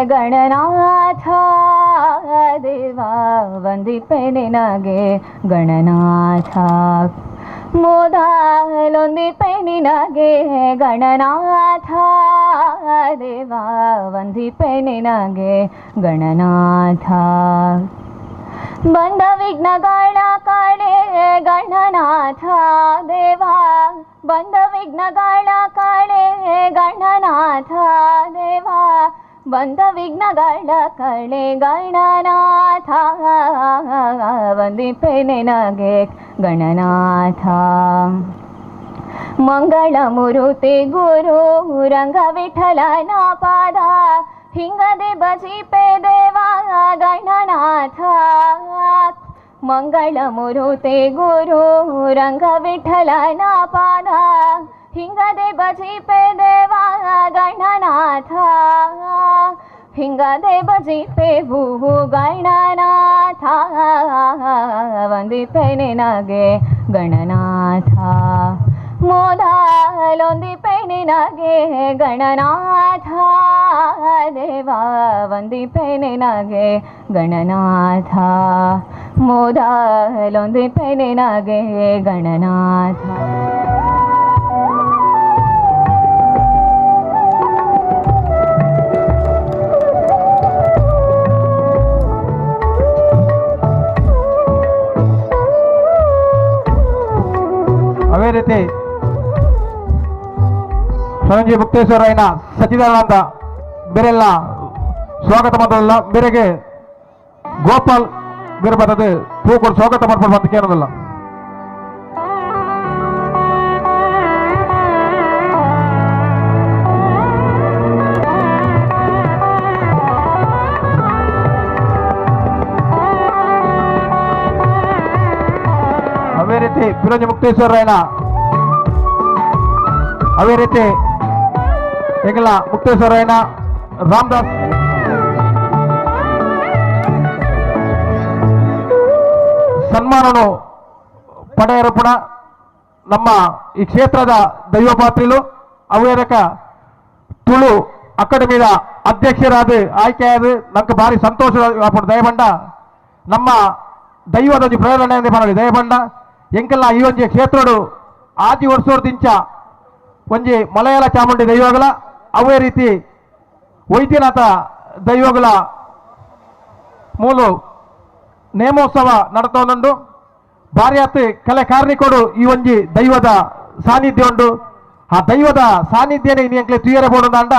Gananatha ದೇವಾ ವಂದಿಪೆ ನಿನಗೆ ಗಣನಾಥ. ಮೋದಾಲೊಂದಿಪೆ ನಿನಗೆ ಗಣನಾಥ ದೇವಾ ವಂದಿಪೆ ನಿನಗೆ ಗಣನಾಥ. ಬಂದ ವಿಘ್ನಗಳ ಕಳೆ ಗಣನಾಥ ದೇವಾ, ಬಂದ ವಿಘ್ನಗಳ ಕಳೆ ಗಣನಾಥ ದೇವಾ, ಬಂದ ವಿಘ್ನಗಳ ಕಳೆ ಗಣನಾಥ ವಂದಿಪೆ ನಿನಗೆ ಗಣನಾಥ. ಮಂಗಳ ಮುರುತಿ ಗುರು ರಂಗ ವಿಠಲನ ಪಾದ ಹಿಂಗದೆ ಭಜಿಪೆ ದೇವಾ ಗಣನಾಥ. ಮಂಗಳ ಮುರುತಿ ಗುರು ರಂಗ ವಿಠಲನ ಪಾದ ಹಿಂಗದೆ ಭಜಿಪೆ ದೇವಾ ಗಣನಾಥ. ಹಿಂಗದೆ ಭಜಿಪೆ ಹೂ ಗಣನಾಥ ವಂದಿಪೆ ನಿನಗೆ ಗಣನಾಥ. ಮೋದಾಲೊಂದಿಪೆ ನಿನಗೆ ಗಣನಾಥ ದೇವಾ ವಂದಿಪೆ ನಿನಗೆ ಗಣನಾಥ. ಮೋದಾಲೊಂದಿಪೆ ನಿನಗೆ ಗಣನಾಥ. ಅದೇ ರೀತಿ ಸಂಜೆ ಮುಕ್ತೇಶ್ವರಯ್ಯನ ಸಚ್ಚಿದಾನಂದ ಬೇರೆಲ್ಲ ಸ್ವಾಗತ ಮಾಡೋದಿಲ್ಲ. ಬೇರೆಗೆ ಗೋಪಾಲ್ ಬೇರೆ ಬರ್ತದೆ ಹೂ ಸ್ವಾಗತ ಮಾಡ್ಕೊಂಡು ಅಂತ ಕೇಳೋದಿಲ್ಲ. ಅದೇ ರೀತಿ ಫಿರೋಜ್ ಮುಕ್ತೇಶ್ವರಯ್ಯನ ಅದೇ ರೀತಿ ಎಂಗಲ ಮುಕ್ತೇಶ್ವರಯ್ಯನ ರಾಮದಾಸ್ ಸನ್ಮಾನನು ಪಡೆಯರಪುಣ ನಮ್ಮ ಈ ಕ್ಷೇತ್ರದ ದೈವಪಾತ್ರಿಲು ಅವೇರಕ ತುಳು ಅಕಾಡೆಮಿದ ಅಧ್ಯಕ್ಷರಾದ ಆಯ್ಕೆಯಾದ ನಮ್ಗೆ ಭಾರಿ ಸಂತೋಷ ದಯಬಂಡ ನಮ್ಮ ದೈವದ ಒಂಜಿ ಪ್ರೇರಣೆ ಪನೊಲಿ ದಯಬಂಡ ಎಂಕಲ್ಲ ಈ ಒಂಜಿ ಕ್ಷೇತ್ರಡು ಆಜಿ ವರ್ಷೋರ್ದಿಂಚ ಒಂಜಿ ಮಲಯಾಳ ಚಾಮುಂಡಿ ದೈವಗಳ ಅವೇ ರೀತಿ ವೈದ್ಯನಾಥ ದೈವಗಳ ಮೂಲು ನೇಮೋತ್ಸವ ನಡತೊಂದುಂಡು. ಭಾರ್ಯಾತ್ ಕಲೆ ಕಾರ್ಣಿಕೋಡು ಈ ಒಂಜಿ ದೈವದ ಸಾನ್ನಿಧ್ಯ ಉಂಡು. ಆ ದೈವದ ಸಾನ್ನಿಧ್ಯನೇ ಇನಿ ಎಂಕ್ಲೆ ತುಯರೆ ಬೋಡುಂದಾಂಡ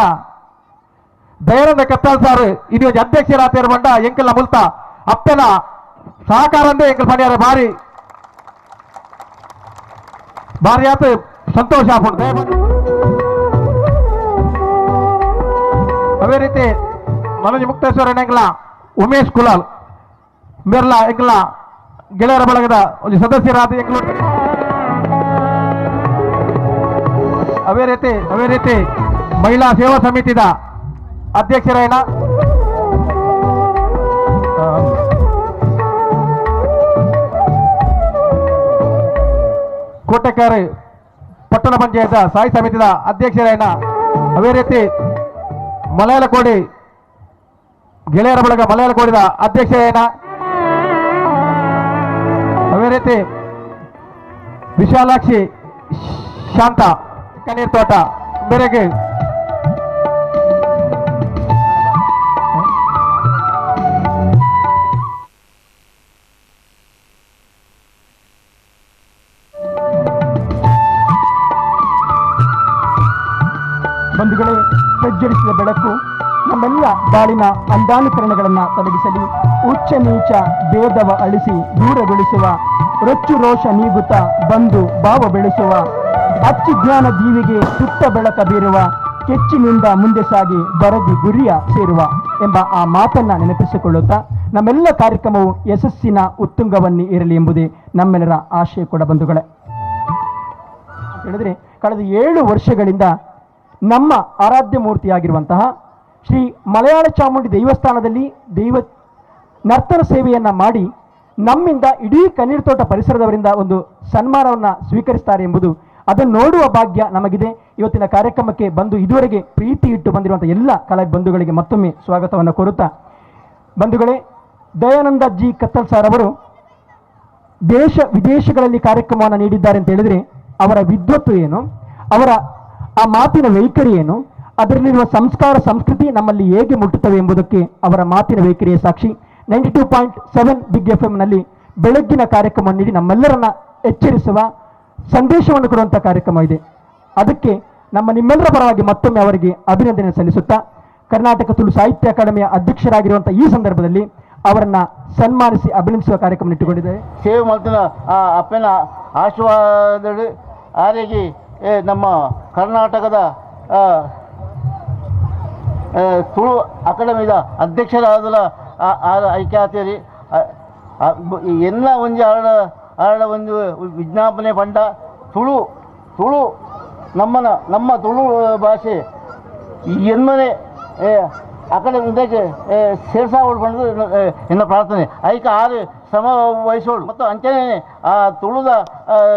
ದಯಾನಂದ ಕತ್ತಾಲ್ ಸಾರ್ ಇನಿ ಒಂಜಿ ಅಧ್ಯಕ್ಷರಾತೇರು ಬಂಡ ಎಂಕಲ್ನ ಮುಲ್ತ ಅಪ್ಪೆನ ಸಹಕಾರ ಎಂಕಲ್ ಪಣಿಯಾರ ಭಾರಿ ಭಾರ್ಯಾತ್ ಸಂತೋಷ ಆಪುಂಡು. ಅದೇ ರೀತಿ ಮನೋಜ್ ಮುಕ್ತೇಶ್ವರ ಎಂಕಲ ಉಮೇಶ್ ಕುಲಾಲ್ ಮೇರ್ಲಾ ಎಂಕಲ ಗೆಳೆಯರ ಬಳಗದ ಒಂದು ಸದಸ್ಯರಾದ ಎಂಕಲು. ಅದೇ ರೀತಿ ಮಹಿಳಾ ಸೇವಾ ಸಮಿತಿದ ಅಧ್ಯಕ್ಷರಾಯಣ ಕೋಟೆಕಾರಿ ಪಟ್ಟಣ ಪಂಚಾಯತ್ ಸಾಯಿ ಸಮಿತಿದ ಅಧ್ಯಕ್ಷರಾಯಣ ಅದೇ ರೀತಿ ಮಲಯಾಳಕೋಡಿ ಗೆಳೆಯರ ಬಳಗ ಮಲಯಾಳಕೋಡಿದ ಅಧ್ಯಕ್ಷರಾಯಣ ಅದೇ ರೀತಿ ವಿಶಾಲಾಕ್ಷಿ ಶಾಂತ ಕಣ್ಣೀರ್ ತೋಟ ಬೇರೆಗೆ ಬಂಧುಗಳೇ, ಪ್ರಜ್ವಲಿಸಿದ ಬೆಳಕು ನಮ್ಮೆಲ್ಲ ಬಾಳಿನ ಅಂಧಾನುಕರಣಗಳನ್ನು ತೊಲಗಿಸಲಿ, ಉಚ್ಚ ನೀಚ ಭೇದವ ಅಳಿಸಿ ದೂರಗೊಳಿಸುವ, ರೊಚ್ಚು ರೋಷ ನೀಗುತ್ತಾ ಬಂದು ಭಾವ ಬೆಳೆಸುವ, ಅಚ್ಚು ಜ್ಞಾನ ದೀವಿಗೆ ಸುತ್ತ ಬೆಳಕ ಬೀರುವ, ಕೆಚ್ಚಿನಿಂದ ಮುಂದೆ ಸಾಗಿ ಬರದಿ ಗುರಿಯ ಸೇರುವ ಎಂಬ ಆ ಮಾತನ್ನ ನೆನಪಿಸಿಕೊಳ್ಳುತ್ತಾ ನಮ್ಮೆಲ್ಲ ಕಾರ್ಯಕ್ರಮವು ಯಶಸ್ಸಿನ ಉತ್ತುಂಗವನ್ನೇ ಇರಲಿ ಎಂಬುದೇ ನಮ್ಮೆಲ್ಲರ ಆಶಯ ಕೂಡ. ಬಂಧುಗಳೇ, ಹೇಳಿದ್ರೆ ಕಳೆದ 7 ವರ್ಷಗಳಿಂದ ನಮ್ಮ ಆರಾಧ್ಯ ಮೂರ್ತಿಯಾಗಿರುವಂತಹ ಶ್ರೀ ಮಲಯಾಳ ಚಾಮುಂಡಿ ದೇವಸ್ಥಾನದಲ್ಲಿ ದೈವ ನರ್ತನ ಸೇವೆಯನ್ನು ಮಾಡಿ ನಮ್ಮಿಂದ ಇಡೀ ಕಣ್ಣೀರ್ತೋಟ ಪರಿಸರದವರಿಂದ ಒಂದು ಸನ್ಮಾನವನ್ನು ಸ್ವೀಕರಿಸ್ತಾರೆ ಎಂಬುದು ಅದನ್ನು ನೋಡುವ ಭಾಗ್ಯ ನಮಗಿದೆ. ಇವತ್ತಿನ ಕಾರ್ಯಕ್ರಮಕ್ಕೆ ಬಂದು ಇದುವರೆಗೆ ಪ್ರೀತಿ ಇಟ್ಟು ಬಂದಿರುವಂಥ ಎಲ್ಲ ಕಲಾ ಬಂಧುಗಳಿಗೆ ಮತ್ತೊಮ್ಮೆ ಸ್ವಾಗತವನ್ನು ಕೋರುತ್ತಾ, ಬಂಧುಗಳೇ, ದಯಾನಂದ ಜಿ ಕತ್ತಲ್ ಸರ್ ಅವರು ದೇಶ ವಿದೇಶಗಳಲ್ಲಿ ಕಾರ್ಯಕ್ರಮವನ್ನು ನೀಡಿದ್ದಾರೆ ಅಂತ ಹೇಳಿದರೆ ಅವರ ವಿದ್ವತ್ತು ಏನು, ಅವರ ಆ ಮಾತಿನ ವೈಖರಿ ಏನು, ಅದರಲ್ಲಿರುವ ಸಂಸ್ಕಾರ ಸಂಸ್ಕೃತಿ ನಮ್ಮಲ್ಲಿ ಹೇಗೆ ಮುಟ್ಟುತ್ತವೆ ಎಂಬುದಕ್ಕೆ ಅವರ ಮಾತಿನ ವೈಖರಿಯ ಸಾಕ್ಷಿ. 92.7 ಬಿಗ್ ಎಫ್ ಎಂನಲ್ಲಿ ಬೆಳಗ್ಗಿನ ಕಾರ್ಯಕ್ರಮ ನೀಡಿ ನಮ್ಮೆಲ್ಲರನ್ನ ಎಚ್ಚರಿಸುವ ಸಂದೇಶವನ್ನು ಕೊಡುವಂಥ ಕಾರ್ಯಕ್ರಮ ಇದೆ. ಅದಕ್ಕೆ ನಮ್ಮ ನಿಮ್ಮೆಲ್ಲರ ಪರವಾಗಿ ಮತ್ತೊಮ್ಮೆ ಅವರಿಗೆ ಅಭಿನಂದನೆ ಸಲ್ಲಿಸುತ್ತಾ, ಕರ್ನಾಟಕ ತುಳು ಸಾಹಿತ್ಯ ಅಕಾಡೆಮಿಯ ಅಧ್ಯಕ್ಷರಾಗಿರುವಂಥ ಈ ಸಂದರ್ಭದಲ್ಲಿ ಅವರನ್ನ ಸನ್ಮಾನಿಸಿ ಅಭಿನಂದಿಸುವ ಕಾರ್ಯಕ್ರಮ ಇಟ್ಟುಕೊಂಡಿದ್ದಾರೆ. ಸೇವೆ ಮಾಡ್ತಿನ ಆ ಅಪ್ಪನ ಆಶೀರ್ವಾದ ಆರಿಗೆ ನಮ್ಮ ಕರ್ನಾಟಕದ ತುಳು ಅಕಾಡೆಮಿದ ಅಧ್ಯಕ್ಷರಾದ ಐಕ್ಯಾತೇರಿ ಎಲ್ಲ ಒಂಜಿ ಆರಡ ಆರಡ ಒಂದು ವಿಜ್ಞಾಪನೆ ಪಂಡ ತುಳು ತುಳು ನಮ್ಮನ ನಮ್ಮ ತುಳು ಭಾಷೆ ಎನ್ಮನೆ ಅಕಾಡೆಮಿದಕ್ಕೆ ಸೇರ್ಸಾವಳು ಪಂಡದು ಎನ್ನ ಪ್ರಾರ್ಥನೆ. ಐಕ ಆರು ಶ್ರಮ ವಹಿಸೋಳು ಮತ್ತು ಅಂಚನೆ ಆ ತುಳುದ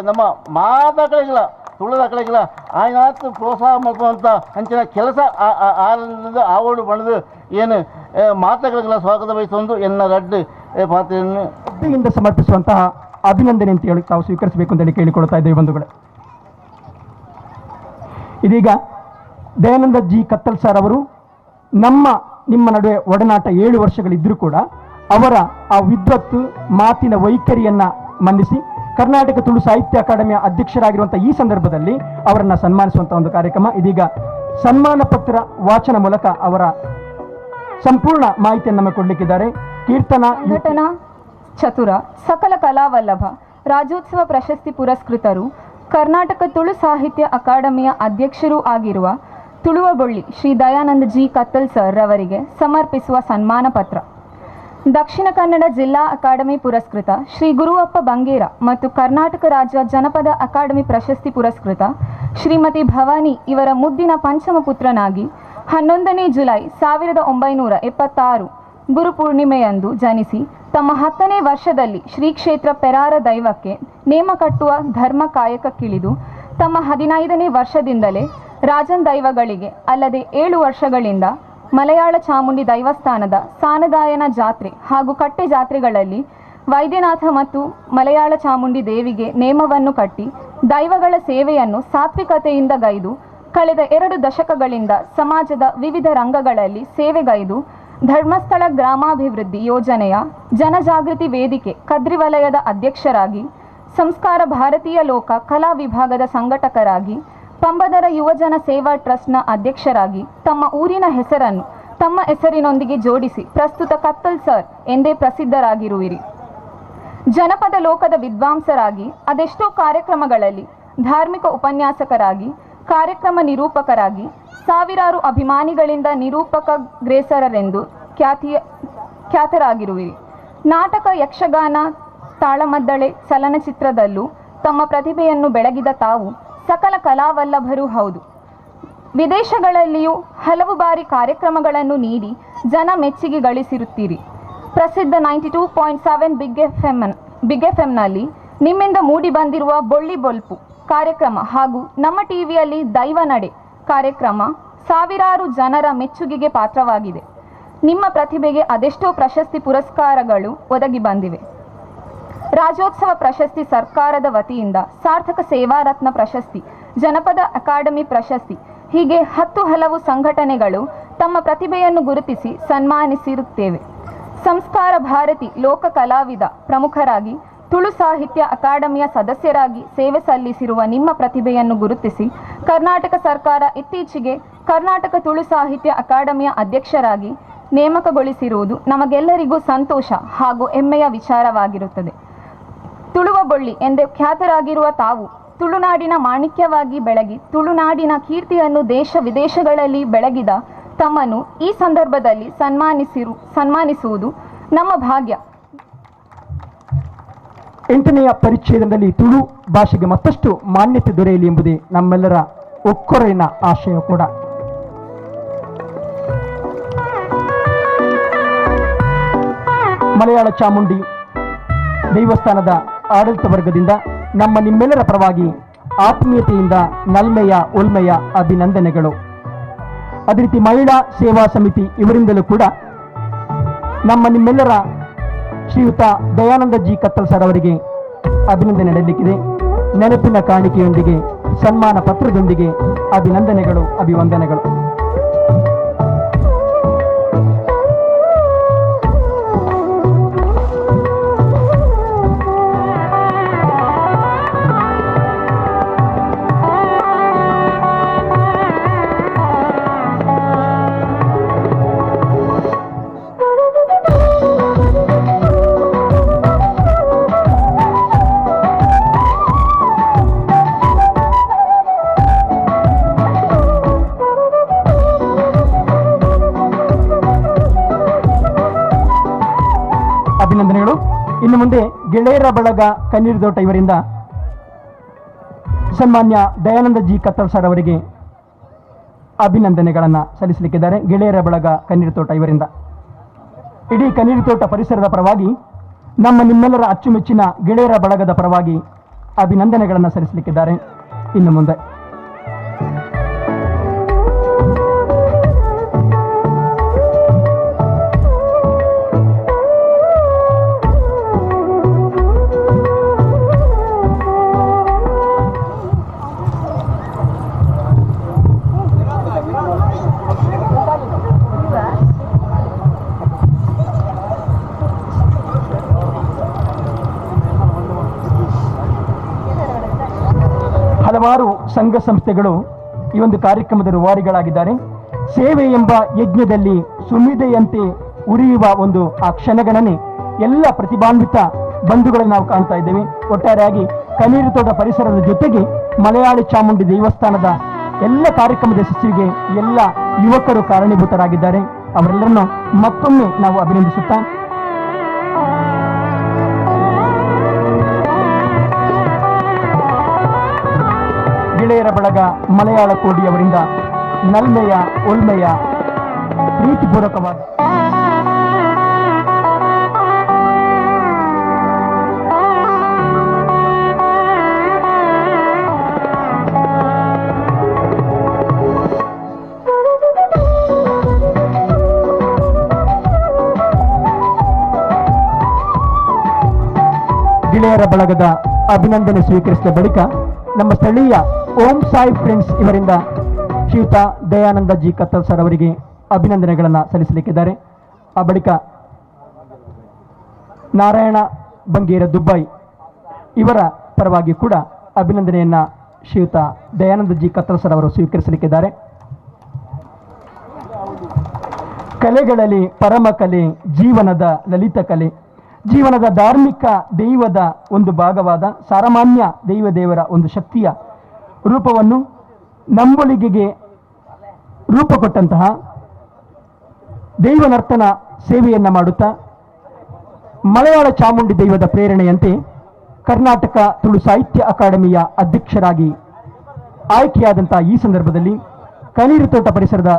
ನಮ್ಮ ಮಾತಾಕಳಿಗಿಲ್ಲ ತುಳುದ ಅಕಳಿಗಿಲ್ಲ ಆಯ್ನಾತ್ ಪ್ರೋತ್ಸಾಹ ಮಾಡ್ಕೊಂತ ಅಂಚಿನ ಕೆಲಸ ಆರಂದ ಆವೋಡು ಪಂಡದು ಏನು ಮಾತಾಕಳಿಗಿಲ್ಲ ಸ್ವಾಗತ ಬಯಸೊಂದು ಎನ್ನ ರಡ್ಡು ಪಾತ್ರೆಯನ್ನು ಯಿಂದ ಸಮರ್ಪಿಸುವಂತಹ ಅಭಿನಂದನೆ ಅಂತ ಹೇಳಿ ತಾವು ಸ್ವೀಕರಿಸಬೇಕು ಅಂತೇಳಿ ಕೇಳಿಕೊಳ್ತಾ ಇದ್ದೇವೆ ಬಂಧುಗಳೇ. ಇದೀಗ ದಯಾನಂದ ಜಿ ಕತ್ತಲ್ ಸರ್ ಅವರು ನಮ್ಮ ನಿಮ್ಮ ನಡುವೆ ಒಡನಾಟ 7 ವರ್ಷಗಳಿದ್ದರೂ ಕೂಡ ಅವರ ಆ ವಿದ್ವತ್ತು ಮಾತಿನ ವೈಖರಿಯನ್ನು ಮನ್ನಿಸಿ ಕರ್ನಾಟಕ ತುಳು ಸಾಹಿತ್ಯ ಅಕಾಡೆಮಿಯ ಅಧ್ಯಕ್ಷರಾಗಿರುವಂಥ ಈ ಸಂದರ್ಭದಲ್ಲಿ ಅವರನ್ನು ಸನ್ಮಾನಿಸುವಂಥ ಒಂದು ಕಾರ್ಯಕ್ರಮ ಇದೀಗ ಸನ್ಮಾನ ಪತ್ರ ವಾಚನ ಮೂಲಕ ಅವರ ಸಂಪೂರ್ಣ ಮಾಹಿತಿಯನ್ನು ನಮಗೆ ಕೊಡಲಿಕ್ಕಿದ್ದಾರೆ. ಕೀರ್ತನ ನಟನ ಚತುರ ಸಕಲ ಕಲಾವಲ್ಲಭ ರಾಜ್ಯೋತ್ಸವ ಪ್ರಶಸ್ತಿ ಪುರಸ್ಕೃತರು ಕರ್ನಾಟಕ ತುಳು ಸಾಹಿತ್ಯ ಅಕಾಡೆಮಿಯ ಅಧ್ಯಕ್ಷರೂ ಆಗಿರುವ ತುಳುವಬೊಳ್ಳಿ ಶ್ರೀ ದಯಾನಂದ ಜಿ ಕತ್ತಲ್ ಸರ್ ರವರಿಗೆ ಸಮರ್ಪಿಸುವ ಸನ್ಮಾನ ಪತ್ರ. ದಕ್ಷಿಣ ಕನ್ನಡ ಜಿಲ್ಲಾ ಅಕಾಡೆಮಿ ಪುರಸ್ಕೃತ ಶ್ರೀ ಗುರುವಪ್ಪ ಬಂಗೇರ ಮತ್ತು ಕರ್ನಾಟಕ ರಾಜ್ಯ ಜನಪದ ಅಕಾಡೆಮಿ ಪ್ರಶಸ್ತಿ ಪುರಸ್ಕೃತ ಶ್ರೀಮತಿ ಭವಾನಿ ಇವರ ಮುದ್ದಿನ ಪಂಚಮ ಪುತ್ರನಾಗಿ 11ನೇ ಜುಲೈ 1976 ಗುರುಪೂರ್ಣಿಮೆಯಂದು ಜನಿಸಿ ತಮ್ಮ 10ನೇ ವರ್ಷದಲ್ಲಿ ಶ್ರೀ ಕ್ಷೇತ್ರ ಪೆರಾರ ದೈವಕ್ಕೆ ನೇಮ ಕಟ್ಟುವ ಧರ್ಮ ಕಾಯಕಕ್ಕಿಳಿದು ತಮ್ಮ 15ನೇ ವರ್ಷದಿಂದಲೇ ರಾಜನ್ ದೈವಗಳಿಗೆ ಅಲ್ಲದೆ 7 ವರ್ಷಗಳಿಂದ ಮಲಯಾಳ ಚಾಮುಂಡಿ ದೈವಸ್ಥಾನದ ಸಾನದಾಯನ ಜಾತ್ರೆ ಹಾಗೂ ಕಟ್ಟೆ ಜಾತ್ರೆಗಳಲ್ಲಿ ವೈದ್ಯನಾಥ ಮತ್ತು ಮಲಯಾಳ ಚಾಮುಂಡಿ ದೇವಿಗೆ ನೇಮವನ್ನು ಕಟ್ಟಿ ದೈವಗಳ ಸೇವೆಯನ್ನು ಸಾತ್ವಿಕತೆಯಿಂದ ಗೈದು ಕಳೆದ 2 ದಶಕಗಳಿಂದ ಸಮಾಜದ ವಿವಿಧ ರಂಗಗಳಲ್ಲಿ ಸೇವೆಗೈದು ಧರ್ಮಸ್ಥಳ ಗ್ರಾಮಾಭಿವೃದ್ಧಿ ಯೋಜನೆಯ ಜನಜಾಗೃತಿ ವೇದಿಕೆ ಕದ್ರಿ ವಲಯದ ಅಧ್ಯಕ್ಷರಾಗಿ, ಸಂಸ್ಕಾರ ಭಾರತೀಯ ಲೋಕ ಕಲಾ ವಿಭಾಗದ ಸಂಘಟಕರಾಗಿ, ಪಂಬದರ ಯುವಜನ ಸೇವಾ ಟ್ರಸ್ಟ್ನ ಅಧ್ಯಕ್ಷರಾಗಿ ತಮ್ಮ ಊರಿನ ಹೆಸರನ್ನು ತಮ್ಮ ಹೆಸರಿನೊಂದಿಗೆ ಜೋಡಿಸಿ ಪ್ರಸ್ತುತ ಕತ್ತಲ್ ಸರ್ ಎಂದೇ ಪ್ರಸಿದ್ಧರಾಗಿರುವಿರಿ. ಜನಪದ ಲೋಕದ ವಿದ್ವಾಂಸರಾಗಿ ಅದೆಷ್ಟೋ ಕಾರ್ಯಕ್ರಮಗಳಲ್ಲಿ ಧಾರ್ಮಿಕ ಉಪನ್ಯಾಸಕರಾಗಿ, ಕಾರ್ಯಕ್ರಮ ನಿರೂಪಕರಾಗಿ ಸಾವಿರಾರು ಅಭಿಮಾನಿಗಳಿಂದ ನಿರೂಪಕ ಗ್ರೇಸರರೆಂದು ಖ್ಯಾತರಾಗಿರುವಿರಿ. ನಾಟಕ, ಯಕ್ಷಗಾನ, ತಾಳಮದ್ದಳೆ, ಚಲನಚಿತ್ರದಲ್ಲೂ ತಮ್ಮ ಪ್ರತಿಭೆಯನ್ನು ಬೆಳಗಿದ ತಾವು ಸಕಲ ಕಲಾವಲ್ಲಭರೂ ಹೌದು. ವಿದೇಶಗಳಲ್ಲಿಯೂ ಹಲವು ಬಾರಿ ಕಾರ್ಯಕ್ರಮಗಳನ್ನು ನೀಡಿ ಜನ ಮೆಚ್ಚುಗೆ ಗಳಿಸಿರುತ್ತೀರಿ. ಪ್ರಸಿದ್ಧ 92.7 ಬಿಗ್ ಎಫ್ ಎಂನಲ್ಲಿ ನಿಮ್ಮಿಂದ ಮೂಡಿ ಬಂದಿರುವ ಬೊಳ್ಳಿ ಬೊಲ್ಪು ಕಾರ್ಯಕ್ರಮ ಹಾಗೂ ನಮ್ಮ ಟಿವಿಯಲ್ಲಿ ದೈವ ನಡೆ ಕಾರ್ಯಕ್ರಮ ಸಾವಿರಾರು ಜನರ ಮೆಚ್ಚುಗೆಗೆ ಪಾತ್ರವಾಗಿದೆ. ನಿಮ್ಮ ಪ್ರತಿಭೆಗೆ ಅದೆಷ್ಟೋ ಪ್ರಶಸ್ತಿ ಪುರಸ್ಕಾರಗಳು ಒದಗಿ ಬಂದಿವೆ. ರಾಜ್ಯೋತ್ಸವ ಪ್ರಶಸ್ತಿ ಸರ್ಕಾರದ ವತಿಯಿಂದ, ಸಾರ್ಥಕ ಸೇವಾರತ್ನ ಪ್ರಶಸ್ತಿ, ಜನಪದ ಅಕಾಡೆಮಿ ಪ್ರಶಸ್ತಿ, ಹೀಗೆ 10 ಹಲವು ಸಂಘಟನೆಗಳು ತಮ್ಮ ಪ್ರತಿಭೆಯನ್ನು ಗುರುತಿಸಿ ಸನ್ಮಾನಿಸಿರುತ್ತೇವೆ. ಸಂಸ್ಕಾರ ಭಾರತಿ ಲೋಕ ಕಲಾವಿದ ಪ್ರಮುಖರಾಗಿ ತುಳು ಸಾಹಿತ್ಯ ಅಕಾಡೆಮಿಯ ಸದಸ್ಯರಾಗಿ ಸೇವೆ ಸಲ್ಲಿಸಿರುವ ನಿಮ್ಮ ಪ್ರತಿಭೆಯನ್ನು ಗುರುತಿಸಿ ಕರ್ನಾಟಕ ಸರ್ಕಾರ ಇತ್ತೀಚೆಗೆ ಕರ್ನಾಟಕ ತುಳು ಸಾಹಿತ್ಯ ಅಕಾಡೆಮಿಯ ಅಧ್ಯಕ್ಷರಾಗಿ ನೇಮಕಗೊಳಿಸಿರುವುದು ನಮಗೆಲ್ಲರಿಗೂ ಸಂತೋಷ ಹಾಗೂ ಹೆಮ್ಮೆಯ ವಿಚಾರವಾಗಿರುತ್ತದೆ. ತುಳುವ ಬೊಳ್ಳಿ ಎಂದೇ ಖ್ಯಾತರಾಗಿರುವ ತಾವು ತುಳುನಾಡಿನ ಮಾಣಿಕ್ಯವಾಗಿ ಬೆಳಗಿ ತುಳುನಾಡಿನ ಕೀರ್ತಿಯನ್ನು ದೇಶ ವಿದೇಶಗಳಲ್ಲಿ ಬೆಳಗಿದ ತಮ್ಮನ್ನು ಈ ಸಂದರ್ಭದಲ್ಲಿ ಸನ್ಮಾನಿಸುವುದು ನಮ್ಮ ಭಾಗ್ಯ. 8ನೇ ಪರಿಚ್ಛೇದದಲ್ಲಿ ತುಳು ಭಾಷೆಗೆ ಮತ್ತಷ್ಟು ಮಾನ್ಯತೆ ದೊರೆಯಲಿ ಎಂಬುದೇ ನಮ್ಮೆಲ್ಲರ ಒಕ್ಕೊರಲಿನ ಆಶಯ ಕೂಡ. ಮಲಯಾಳ ಚಾಮುಂಡಿ ದೇವಸ್ಥಾನದ ಆಡಳಿತ ವರ್ಗದಿಂದ ನಮ್ಮ ನಿಮ್ಮೆಲ್ಲರ ಪರವಾಗಿ ಆತ್ಮೀಯತೆಯಿಂದ ನಲ್ಮೆಯ ಒಲ್ಮೆಯ ಅಭಿನಂದನೆಗಳು. ಅದೇ ರೀತಿ ಮಹಿಳಾ ಸೇವಾ ಸಮಿತಿ ಇವರಿಂದಲೂ ಕೂಡ ನಮ್ಮ ನಿಮ್ಮೆಲ್ಲರ ಶ್ರೀಯುತ ದಯಾನಂದ ಜಿ ಕತ್ತಲ್ ಸರ್ ಅವರಿಗೆ ಅಭಿನಂದನೆ ನೀಡಲಿಕ್ಕಿದೆ. ನೆನಪಿನ ಕಾಣಿಕೆಯೊಂದಿಗೆ, ಸನ್ಮಾನ ಪತ್ರದೊಂದಿಗೆ ಅಭಿನಂದನೆಗಳು, ಅಭಿವಂದನೆಗಳು. ಅಭಿನಂದನೆಗಳು. ಇನ್ನು ಮುಂದೆ ಗೆಳೆಯರ ಬಳಗ ಕಣ್ಣೀರುದೋಟ ಇವರಿಂದ ಸನ್ಮಾನ್ಯ ದಯಾನಂದ ಜಿ ಕತ್ತಲ್ ಸರ್ ಅವರಿಗೆ ಅಭಿನಂದನೆಗಳನ್ನು ಸಲ್ಲಿಸಲಿಕ್ಕಿದ್ದಾರೆ. ಗೆಳೆಯರ ಬಳಗ ಕಣ್ಣೀರುತೋಟ ಇವರಿಂದ ಇಡೀ ಕಣ್ಣೀರುತೋಟ ಪರಿಸರದ ಪರವಾಗಿ, ನಮ್ಮ ನಿಮ್ಮೆಲ್ಲರ ಅಚ್ಚುಮೆಚ್ಚಿನ ಗೆಳೆಯರ ಬಳಗದ ಪರವಾಗಿ ಅಭಿನಂದನೆಗಳನ್ನು ಸಲ್ಲಿಸಲಿಕ್ಕಿದ್ದಾರೆ. ಇನ್ನು ಮುಂದೆ ಹಲವಾರು ಸಂಘ ಸಂಸ್ಥೆಗಳು ಈ ಒಂದು ಕಾರ್ಯಕ್ರಮದ ರೂವಾರಿಗಳಾಗಿದ್ದಾರೆ. ಸೇವೆ ಎಂಬ ಯಜ್ಞದಲ್ಲಿ ಸುಮಿದೆಯಂತೆ ಉರಿಯುವ ಒಂದು ಆ ಕ್ಷಣಗಣನೆ ಎಲ್ಲ ಪ್ರತಿಭಾನ್ವಿತ ಬಂಧುಗಳನ್ನು ನಾವು ಕಾಣ್ತಾ ಇದ್ದೇವೆ. ಒಟ್ಟಾರೆಯಾಗಿ ಕಣ್ಣೀರುತೋಟ ಪರಿಸರದ ಜೊತೆಗೆ ಮಲಯಾಳಿ ಚಾಮುಂಡಿ ದೇವಸ್ಥಾನದ ಎಲ್ಲ ಕಾರ್ಯಕ್ರಮದ ಯಶಸ್ವಿಗೆ ಎಲ್ಲ ಯುವಕರು ಕಾರಣೀಭೂತರಾಗಿದ್ದಾರೆ. ಅವರೆಲ್ಲರನ್ನು ಮತ್ತೊಮ್ಮೆ ನಾವು ಅಭಿನಂದಿಸುತ್ತಾ ಗೆಳೆಯರ ಬಳಗ ಮಲಯಾಳ ಕೋಡಿಯವರಿಂದ ನಲ್ಮೆಯ ಒಲ್ಮೆಯ ಪ್ರೀತಿಪೂರ್ವಕವಾದ ಗೆಳೆಯರ ಬಳಗದ ಅಭಿನಂದನೆ ಸ್ವೀಕರಿಸಿದ ಬಳಿಕ ನಮ್ಮ ಸ್ಥಳೀಯ ಓಂ ಸಾಯಿ ಫ್ರೆಂಡ್ಸ್ ಇವರಿಂದ ಶ್ರೀಯುತ ದಯಾನಂದ ಜಿ ಕತ್ತಲ್ ಸರ್ ಅವರಿಗೆ ಅಭಿನಂದನೆಗಳನ್ನು ಸಲ್ಲಿಸಲಿಕ್ಕಿದ್ದಾರೆ. ಆ ಬಳಿಕ ನಾರಾಯಣ ಬಂಗೇರ ದುಬೈ ಇವರ ಪರವಾಗಿ ಕೂಡ ಅಭಿನಂದನೆಯನ್ನು ಶ್ರೀಯುತ ದಯಾನಂದ ಜಿ ಕತ್ತಲ್ ಸರ್ ಅವರು ಸ್ವೀಕರಿಸಲಿಕ್ಕಿದ್ದಾರೆ. ಕಲೆಗಳಲ್ಲಿ ಪರಮ ಕಲೆ, ಜೀವನದ ಲಲಿತ ಕಲೆ, ಜೀವನದ ಧಾರ್ಮಿಕ ದೈವದ ಒಂದು ಭಾಗವಾದ ಸಾಮಾನ್ಯ ದೈವ ದೇವರ ಒಂದು ಶಕ್ತಿಯ ರೂಪವನ್ನು ನಂಬೊಲಿಗೆಗೆ ರೂಪ ಕೊಟ್ಟಂತಹ ದೈವನರ್ತನ ಸೇವೆಯನ್ನು ಮಾಡುತ್ತಾ ಮಲಯಾಳ ಚಾಮುಂಡಿ ದೈವದ ಪ್ರೇರಣೆಯಂತೆ ಕರ್ನಾಟಕ ತುಳು ಸಾಹಿತ್ಯ ಅಕಾಡೆಮಿಯ ಅಧ್ಯಕ್ಷರಾಗಿ ಆಯ್ಕೆಯಾದಂತಹ ಈ ಸಂದರ್ಭದಲ್ಲಿ ಕಣ್ಣೀರುತೋಟ ಪರಿಸರದ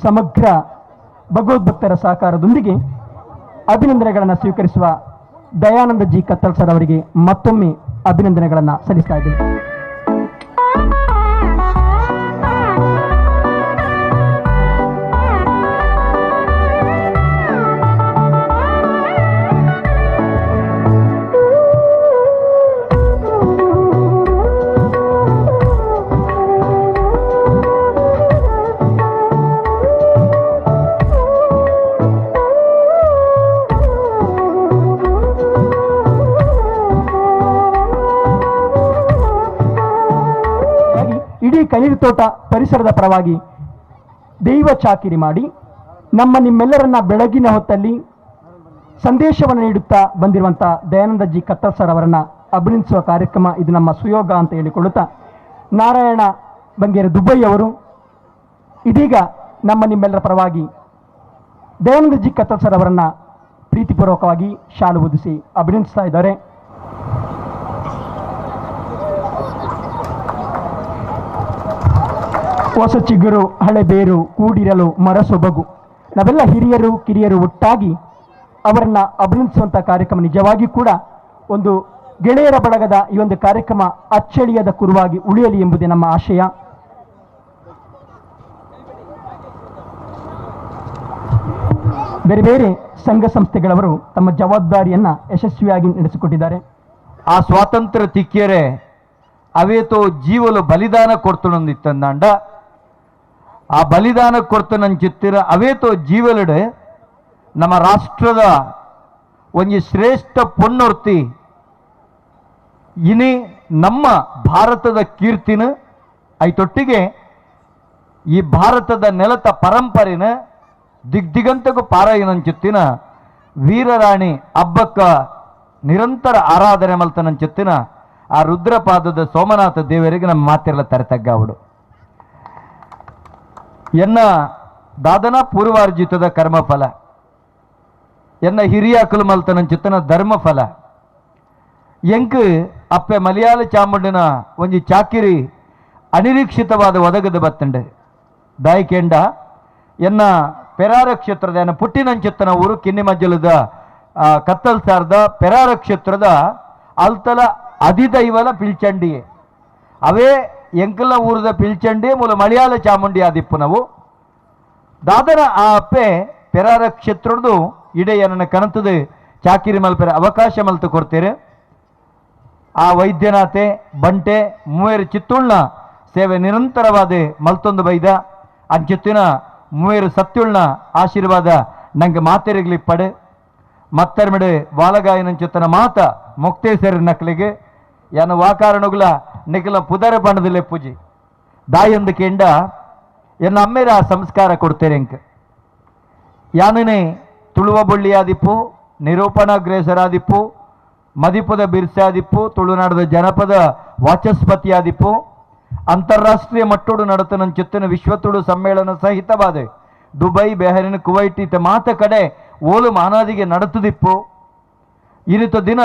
ಸಮಗ್ರ ಭಗವದ್ಭಕ್ತರ ಸಹಕಾರದೊಂದಿಗೆ ಅಭಿನಂದನೆಗಳನ್ನು ಸ್ವೀಕರಿಸುವ ದಯಾನಂದ ಜಿ ಕತ್ತಲ್ ಸರ್ ಅವರಿಗೆ ಮತ್ತೊಮ್ಮೆ ಅಭಿನಂದನೆಗಳನ್ನು ಸಲ್ಲಿಸ್ತಾ ಇದ್ದೇನೆ. ಇಡೀ ಕಣ್ಣೀರುತೋಟ ಪರಿಸರದ ಪರವಾಗಿ ದೈವ ಚಾಕಿರಿ ಮಾಡಿ ನಮ್ಮ ನಿಮ್ಮೆಲ್ಲರನ್ನ ಬೆಳಗಿನ ಹೊತ್ತಲ್ಲಿ ಸಂದೇಶವನ್ನು ನೀಡುತ್ತಾ ಬಂದಿರುವಂಥ ದಯಾನಂದ ಜಿ ಕತ್ತಲ್ ಸರ್ ಅವರನ್ನು ಅಭಿನಂದಿಸುವ ಕಾರ್ಯಕ್ರಮ ಇದು ನಮ್ಮ ಸುಯೋಗ ಅಂತ ಹೇಳಿಕೊಳ್ಳುತ್ತಾ, ನಾರಾಯಣ ಬಂಗೇರ ದುಬೈ ಅವರು ಇದೀಗ ನಮ್ಮ ನಿಮ್ಮೆಲ್ಲರ ಪರವಾಗಿ ದಯಾನಂದ ಜಿ ಕತ್ತಲ್ ಸರ್ ಅವರನ್ನು ಪ್ರೀತಿಪೂರ್ವಕವಾಗಿ ಶಾಲು ಹೊದಿಸಿ ಅಭಿನಂದಿಸ್ತಾ ಇದ್ದಾರೆ. ಹೊಸ ಚಿಗುರು ಹಳೆ ಬೇರು ಕೂಡಿರಲು ಮರ ಸೊಬಗು. ನಾವೆಲ್ಲ ಹಿರಿಯರು ಕಿರಿಯರು ಒಟ್ಟಾಗಿ ಅವರನ್ನು ಅಭಿನಂದಿಸುವಂಥ ಕಾರ್ಯಕ್ರಮ ನಿಜವಾಗಿ ಕೂಡ ಒಂದು ಗೆಳೆಯರ ಬಳಗದ ಈ ಒಂದು ಕಾರ್ಯಕ್ರಮ ಅಚ್ಚಳಿಯದ ಕುರುವಾಗಿ ಉಳಿಯಲಿ ಎಂಬುದೇ ನಮ್ಮ ಆಶಯ. ಬೇರೆ ಬೇರೆ ಸಂಘ ಸಂಸ್ಥೆಗಳವರು ತಮ್ಮ ಜವಾಬ್ದಾರಿಯನ್ನು ಯಶಸ್ವಿಯಾಗಿ ನಡೆಸಿಕೊಟ್ಟಿದ್ದಾರೆ. ಆ ಸ್ವಾತಂತ್ರ್ಯ ತಿಕ್ಕಿಯರೆ ಅವೇತೋ ಜೀವಲು ಬಲಿದಾನ ಕೊಡ್ತನೊಂದಿತ್ತಂದಾಂಡ ಆ ಬಲಿದಾನ ಕೊಡ್ತನಂಚಿತ್ತಿರ ಅವೇತೋ ಜೀವಲಡೆ ನಮ್ಮ ರಾಷ್ಟ್ರದ ಒಂಜಿ ಶ್ರೇಷ್ಠ ಪೊನ್ನೊರ್ತಿ ಇನಿ ನಮ್ಮ ಭಾರತದ ಕೀರ್ತಿನ ಐತೊಟ್ಟಿಗೆ ಈ ಭಾರತದ ನೆಲತ ಪರಂಪರೆನ ದಿಗ್ದಿಗಂತಗೂ ಪಾರಾಯಿನಂಚಿತ್ತಿನ ವೀರರಾಣಿ ಅಬ್ಬಕ್ಕ ನಿರಂತರ ಆರಾಧನೆ ಮಲ್ತನಂಚಿತ್ತಿನ ಆ ರುದ್ರಪಾದದ ಸೋಮನಾಥ ದೇವರಿಗೆ ನಮ್ಮ ಮಾತಿರಲ ತರತಗ್ಗಾವಡು. ಎನ್ನ ದಾದನ ಪೂರ್ವಾರ್ಜಿತದ ಕರ್ಮಫಲ, ಎನ್ನ ಹಿರಿಯಾಕಲು ಮಲ್ತನಂಚಿತ್ತನ ಧರ್ಮಫಲ, ಎಂಕ್ ಅಪ್ಪೆ ಮಲಯಾಳ ಚಾಮುಂಡಿನ ಒಂಜಿ ಚಾಕಿರಿ ಅನಿರೀಕ್ಷಿತವಾದ ಒದಗದ ಬತ್ತಂಡೆ ದಾಯಿಕೆಂಡ ಎನ್ನ ಪೆರಾರ ಕ್ಷೇತ್ರದ ಎನ್ನ ಪುಟ್ಟಿನಂಚಿತ್ತನ ಊರು ಕಿನ್ನಿಮಜ್ಜಲದ ಕತ್ತಲ್ ಸಾರದ ಪೆರಾರ ಕ್ಷೇತ್ರದ ಅಲ್ತಲ ಅಧಿದೈವಲ ಪಿಲ್ಚಂಡಿಯೇ ಅವೇ ಎಂಕಲ ಊರದ ಪಿಲ್ಚಂಡಿ ಮೂಲ ಮಲಯಾಳ ಚಾಮುಂಡಿ ಆದಿಪ್ಪು ನಾವು ದಾದನ ಆ ಅಪ್ಪೆ ಪೆರಾರ ಕ್ಷೇತ್ರದ್ದು ಇಡೇ ನನ್ನ ಕನತದ ಚಾಕಿರಿ ಮಲ್ಪೆರ ಅವಕಾಶ ಮಲ್ತು ಕೊಡ್ತೀರಿ. ಆ ವೈದ್ಯನಾಥೆ ಬಂಟೆ ಮೂವೇರು ಚಿತ್ತುಳ್ನ ಸೇವೆ ನಿರಂತರವಾದ ಮಲ್ತೊಂದು ಬೈದ ಅಂಚಿತ್ತಿನ ಮೂವೇರು ಸತ್ಯುಳ್ನ ಆಶೀರ್ವಾದ ನಂಗೆ ಮಾತೆರಿಗ್ಲಿಪ್ಪಡೆ ಮತ್ತರ್ಮಿಡೆ ವಾಲಗಾಯನಂಚಿತ್ತನ ಮಾತ ಮೊಕ್ತೇಸರಿ ನಕ್ಲಿಗೆ ಯಾನು ವಾಕಾರಣುಗಳ ನಿಖಲ ಪುದರ ಬಣ್ಣದಲ್ಲೇ ಪೂಜೆ ದಾಯೊಂದು ಕೆಂಡ ಎನ್ನ ಅಮ್ಮೇರ ಆ ಸಂಸ್ಕಾರ ಕೊಡ್ತೇನೆ ಎಂಕ್ ಯಾನೇ ತುಳುವ ಬೊಳ್ಳಿಯಾದಿಪ್ಪು ನಿರೂಪಣಾಗ್ರೇಸರಾದಿಪ್ಪು ಮದಿಪದ ಬಿರ್ಸಾದಿಪ್ಪು ತುಳುನಾಡದ ಜನಪದ ವಾಚಸ್ಪತಿಯಾದಿಪ್ಪು ಅಂತಾರಾಷ್ಟ್ರೀಯ ಮಟ್ಟೋಡು ನಡತನಂಚಿತ್ತಿನ ವಿಶ್ವ ತುಳು ಸಮ್ಮೇಳನ ಸಹಿತವಾದ Dubai Bahrain Kuwait ಇತ ಮಾತ ಕಡೆ ಓಲು ಮಾನಾದಿಗೆ ನಡತದಿಪ್ಪು. ಇನ್ನಿತ ದಿನ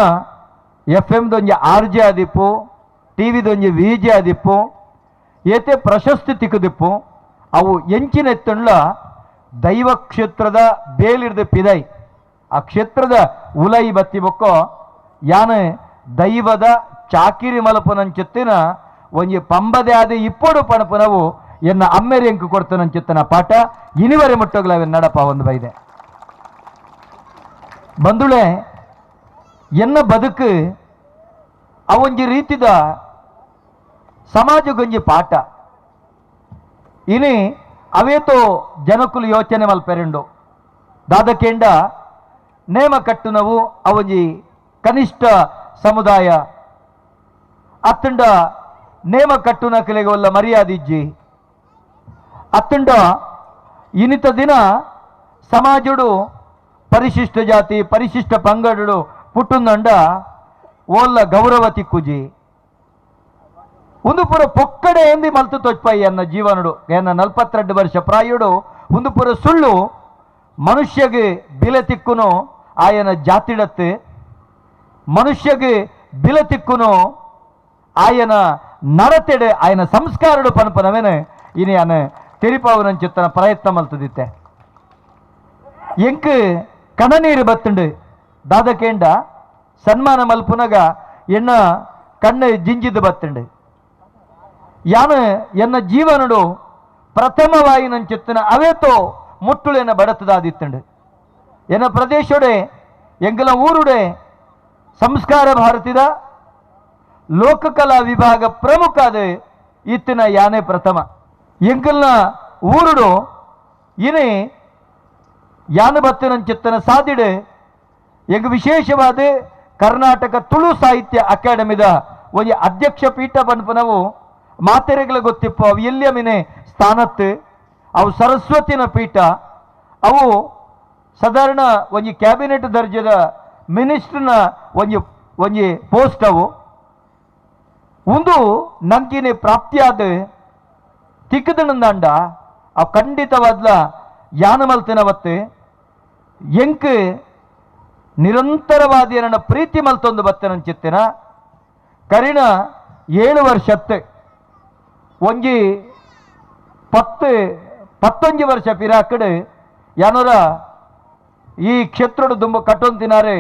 ಎಫ್ ಎಮ್ದೊಂಜಿ ಆರ್ ಜೆ ಆದಿಪ್ಪು, ಟಿ ವಿದೊಂಜಿ ವಿ ಜೆ ಆದಿಪ್ಪು, ಏತೆ ಪ್ರಶಸ್ತಿ ತಿಕ್ಕದಿಪ್ಪು. ಅವು ಎಂಚಿನ ಎತ್ತುಂಡ್ಲ ದೈವ ಕ್ಷೇತ್ರದ ಬೇಲಿಡ್ದ ಪಿದೈ ಆ ಕ್ಷೇತ್ರದ ಉಲೈ ಬತ್ತಿ ಬೊಕ್ಕೋ ಯಾನೆ ದೈವದ ಚಾಕಿರಿ ಮಲಪನಂಚಿತ್ತಿನ ಒಂಜಿ ಪಂಬದೆ ಆದ ಇಪ್ಪಡು ಪಣಪನವು ಎನ್ನ ಅಮ್ಮೇರಿ ಎಂಕು ಕೊಡ್ತನಂಚಿತ್ತನ ಪಾಠ ಇನಿವರೆ ಮುಟ್ಟೋಗ್ಲವೆ ನಡಪ ಒಂದು ಬೈದೆ ಬಂದುಳೆ. ಎನ್ನ ಬದುಕು ಅವೊಂಜಿ ರೀತಿದ ಸಮಾಜಗೊಂಜಿ ಪಾಠ ಇನಿ ಅವೇತೋ ಜನಕುಲು ಯೋಚನೆ ಮಲ್ಪೆರೆಂಡು ದಾದಕೆಂಡ ನೇಮ ಕಟ್ಟುನವು ಅವೊಂಜಿ ಕನಿಷ್ಠ ಸಮುದಾಯ ಅತ್ತಂಡ ನೇಮ ಕಟ್ಟುನ ಕಲೆಗೆ ಒಲ್ಲ ಮರ್ಯಾದಿಜ್ಜಿ ಅತ್ತಂಡ ಇನಿತ ದಿನ ಸಮಾಜಡು ಪರಿಶಿಷ್ಟ ಜಾತಿ ಪರಿಶಿಷ್ಟ ಪಂಗಡು ಪುಟ್ಟುಂದಂಡ ಓಲ್ಲ ಗೌರವ ತಿಕ್ಕುಜಿ ಒಂದು ಪೂರ ಪೊಕ್ಕಡೆ ಎಂದಿ ಮಲ್ತು ತೊಚ್ಪೈ ಎನ್ನ ಜೀವನುಡು ಎನ್ನ 42 ವರ್ಷ ಪ್ರಾಯುಡು ಒಂದು ಪೂರ ಸುಳ್ಳು ಮನುಷ್ಯಗೆ ಬಿಲೆ ತಿಕ್ಕುನು ಆಯನ ಜಾತಿಡತ್ತೆ ಮನುಷ್ಯಗೆ ಬಿಲೆ ತಿಕ್ಕುನು ಆಯನ ನಡತೆಡೆ ಆಯನ ಸಂಸ್ಕಾರಡು ಪನಪನವೇನೆ ಇನಿ ಆನೆ ತೆರಿಪಾವನಂಚಿತ್ತನ ಪ್ರಯತ್ನ ಮಲ್ತದಿತ್ತೆ. ಎಂಕ್ ಕಣನೀರು ಬತ್ತುಂಡು ದಾದಕೇಂಡ ಸನ್ಮಾನ ಮಲ್ಪುನಗ ಎನ್ನ ಕಣ್ಣು ಜಿಂಜಿದ್ದು ಬತ್ತುಂಡು. ಯಾನು ಎನ್ನ ಜೀವನಡು ಪ್ರಥಮವಾಯಿನಂಚಿತ್ತನ ಅವೇತೋ ಮುಟ್ಟುಳೆನ ಬಡತದಾದಿತ್ತುಂಡು. ಎನ್ನ ಪ್ರದೇಶೊಡೆ ಎಂಗಲ ಊರುಡೆ ಸಂಸ್ಕಾರ ಭಾರತಿದ ಲೋಕಕಲಾ ವಿಭಾಗ ಪ್ರಮುಖ ಅದ ಇತ್ತಿನ ಯಾನೇ ಪ್ರಥಮ ಎಂಕಲ್ನ ಊರುಡು ಇನಿ ಯಾನು ಬತ್ತಿನಂಚಿತ್ತನ ಸಾದಿಡೆ ಎಂಗ್ ವಿಶೇಷವಾದ ಕರ್ನಾಟಕ ತುಳು ಸಾಹಿತ್ಯ ಅಕಾಡೆಮಿದ ಒಂಜಿ ಅಧ್ಯಕ್ಷ ಪೀಠ ಪನ್ಪನವು ಮಾತೆರೆಗಳ ಗೊತ್ತಿಪ್ಪು ಅವು ಎಲ್ಲಿಯ ಮಿನೆ ಸ್ಥಾನತ್ತು ಅವು ಸರಸ್ವತಿನ ಪೀಠ ಅವು ಸಾಧಾರಣ ಒಂಜಿ ಕ್ಯಾಬಿನೆಟ್ ದರ್ಜೆದ ಮಿನಿಸ್ಟರ್ನ ಒಂಜಿ ಒಂಜಿ ಪೋಸ್ಟ್ ಅವು ಒಂದು ನಂಕಿನೇ ಪ್ರಾಪ್ತಿಯಾದ ತಿಕ್ಕದನಂದಾಂಡ ಅವು ಖಂಡಿತವಾದ್ಲ ಯಾನ ಮಲ್ತಿನವತ್ತೆ ಎಂಕ್ ನಿರಂತರವಾದ ನನ್ನ ಪ್ರೀತಿ ಮಲ್ತೊಂದು ಬತ್ತನಂಚಿತ್ತಿನ ಕರಿಣ 7 ವರ್ಷತ್ತೆ ಒಂಜಿ 10 ವರ್ಷ ಪಿರಾಕಡೆ ಯಾನೋರ ಈ ಕ್ಷೇತ್ರಡು ದುಂಬ ಕಟ್ಟೊಂತಿನಾರೆ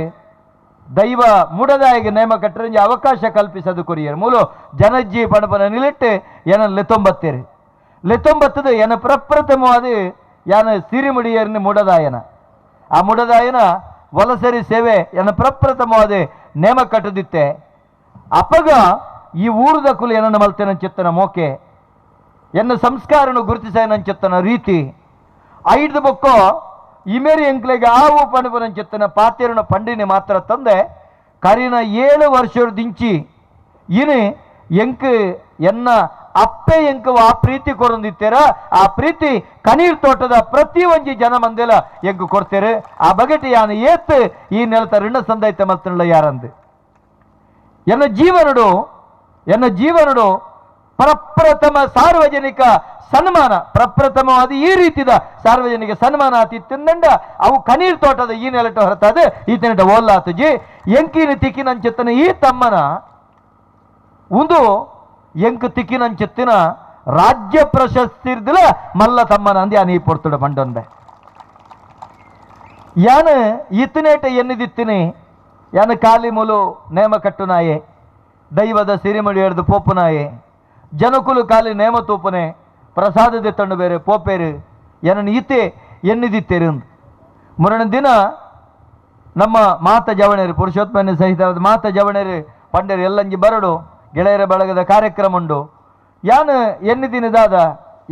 ದೈವ ಮುಡದಾಯಿಗೆ ನೇಮ ಕಟ್ಟರೆ ಅವಕಾಶ ಕಲ್ಪಿಸದು ಕೊರಿಯರು ಮೂಲು ಜನಜ್ಜಿ ಪಣಪನ ನಿಲಿಟ್ಟು ಏನ ಲೆತ್ತೊಂಬತ್ತೇರು ಲೆತ್ತೊಂಬತ್ತದು ಏನ ಪ್ರಪ್ರಥಮವಾದ ಯಾನ ಸಿರಿಮುಡಿಯರ್ನ ಮುಡದಾಯನ ಆ ಮುಡದಾಯನ ವಲಸರಿ ಸೇವೆ ಎನ್ನ ಪ್ರಪ್ರಥಮವಾದ ನೇಮ ಕಟ್ಟದಿತ್ತೆ. ಅಪಗ ಈ ಊರದ ಕುಲು ಏನನ್ನ ಮಲ್ತೇನ ಚಿತ್ತನ ಮೋಕೆ ಎನ್ನ ಸಂಸ್ಕಾರನು ಗುರುತಿಸ ಚಿತ್ತನ ರೀತಿ ಐದು ಬೊಕ್ಕೋ ಇಮೇರಿ ಎಂಕ್ಲೆಗೆ ಆವು ಪಣಪನ ಚಿತ್ತನ ಪಾತೇರನ ಪಂಡಿನಿ ಮಾತ್ರ ತಂದೆ ಕರಿನ 7 ವರ್ಷದಿಂಚಿ ಇನಿ ಎಂಕ್ ಎನ್ನ ಅಪ್ಪೆ ಎಂಕು ಆ ಪ್ರೀತಿ ಕೊರೊಂದಿತ್ತೀರ ಆ ಪ್ರೀತಿ ಕನೀರ್ ತೋಟದ ಪ್ರತಿ ಒಂಜಿ ಜನ ಮಂದೆಲ ಎಂಕು ಕೊಡ್ತೇರೆ ಆ ಬಗೆಟ್ ಯಾನು ಏತ್ ಈ ನೆಲತ ಋಣ ಸಂದೈತ ಮಲ್ತನಲ್ಲ ಯಾರಂದು ಎನ್ನ ಜೀವನಡು ಪ್ರಪ್ರಥಮ ಸಾರ್ವಜನಿಕ ಸನ್ಮಾನ ಪ್ರಪ್ರಥಮವಾದ ಈ ರೀತಿದ ಸಾರ್ವಜನಿಕ ಸನ್ಮಾನ ಆತಿತ್ತಂದಂಡ ಅವು ಕನೀರ್ ತೋಟದ ಈ ನೆಲಟ ಹೊರತಾದ ಈತನಿಟ ಓಲ್ಲಾತುಜಿ ಎಂಕಿನ ತಿಕ್ಕಿನಂಚೆತ್ತನ ಈ ತಮ್ಮನ ಒಂದು ಎಂಕು ತಿಕ್ಕಿನಂಚೆತ್ತಿನ ರಾಜ್ಯ ಪ್ರಶಸ್ತಿ ಮಲ್ಲ ತಮ್ಮನ ಅಂದೆ ಯಾನು ಈ ಪೊರ್ತುಡ ಪಂಡೊಂದೆ ಯಾನು ಇತ್ತನೇಟ ಎನ್ನಿದಿತ್ತಿನಿ ಯಾನು ಕಾಲಿ ಮೂಲು ನೇಮ ಕಟ್ಟುನಾಯೆ ದೈವದ ಸಿರಿಮುಡಿ ಹಿಡಿದು ಪೋಪುನಾಯೆ ಜನಕುಲು ಕಾಲಿ ನೇಮ ತೂಪನೆ ಪ್ರಸಾದದ ತಂಡು ಬೇರೆ ಪೋಪೇರು ಏನನ್ನು ಇತ್ತೆ ಎನ್ನಿದಿತ್ತೇರು ಮುರಣ ದಿನ ನಮ್ಮ ಮಾತ ಜವಣೇರು ಪುರುಷೋತ್ತಮನ ಸಹಿತ ಮಾತ ಜವಣೇರು ಪಂಡೇರು ಎಲ್ಲಂಜಿ ಬರಡು ಗೆಳೆಯರ ಬಳಗದ ಕಾರ್ಯಕ್ರಮ ಉಂಡು ಯಾನು ಎನ್ನಿದಿನದಾದ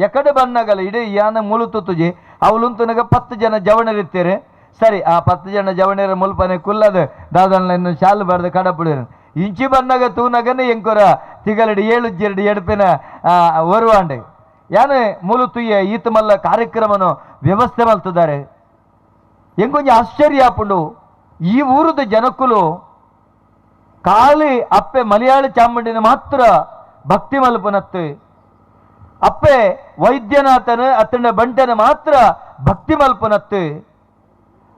ಎಕಡೆ ಬನ್ನಗಲ ಇಡೀ ಯಾನ ಮುಲು ತುತ್ತುಜಿ ಅವಲುಂತುನಗ 10 ಜನ ಜವಣರಿತ್ತೇರು ಸರಿ ಆ 10 ಜನ ಜವಣೇರ ಮುಲ್ಪನೆ ಕುಲ್ಲದ ದಾದನ್ನ ಶಾಲು ಬಾರ್ದ ಕಡಪುಡಿರು ಇಂಚಿ ಬನ್ನಗ ತೂನಗನೆ ಎಂಕೊರ ತಿಗಲಡಿ 7 ಜೆರಡು ಎಡ್ಪಿನ ಒರುವಾಂಡೆ ಯಾನೆ ಮುಲು ತುಯ್ಯ ಈತ ಮಲ್ಲ ಕಾರ್ಯಕ್ರಮನು ವ್ಯವಸ್ಥೆ ಮಲ್ತಿದ್ದಾರೆ ಎಂಕೊಂಜ ಆಶ್ಚರ್ಯ ಆಪುಂಡು ಈ ಊರದ ಜನಕ್ಕುಲು ಖಾಲಿ ಅಪ್ಪೆ ಮಲಯಾಳ ಚಾಮುಂಡಿನ ಮಾತ್ರ ಭಕ್ತಿ ಮಲ್ಪನತ್ತು ಅಪ್ಪೆ ವೈದ್ಯನಾಥನ ಅತ್ತಂಡ ಬಂಟನ ಮಾತ್ರ ಭಕ್ತಿ ಮಲ್ಪನತ್ತು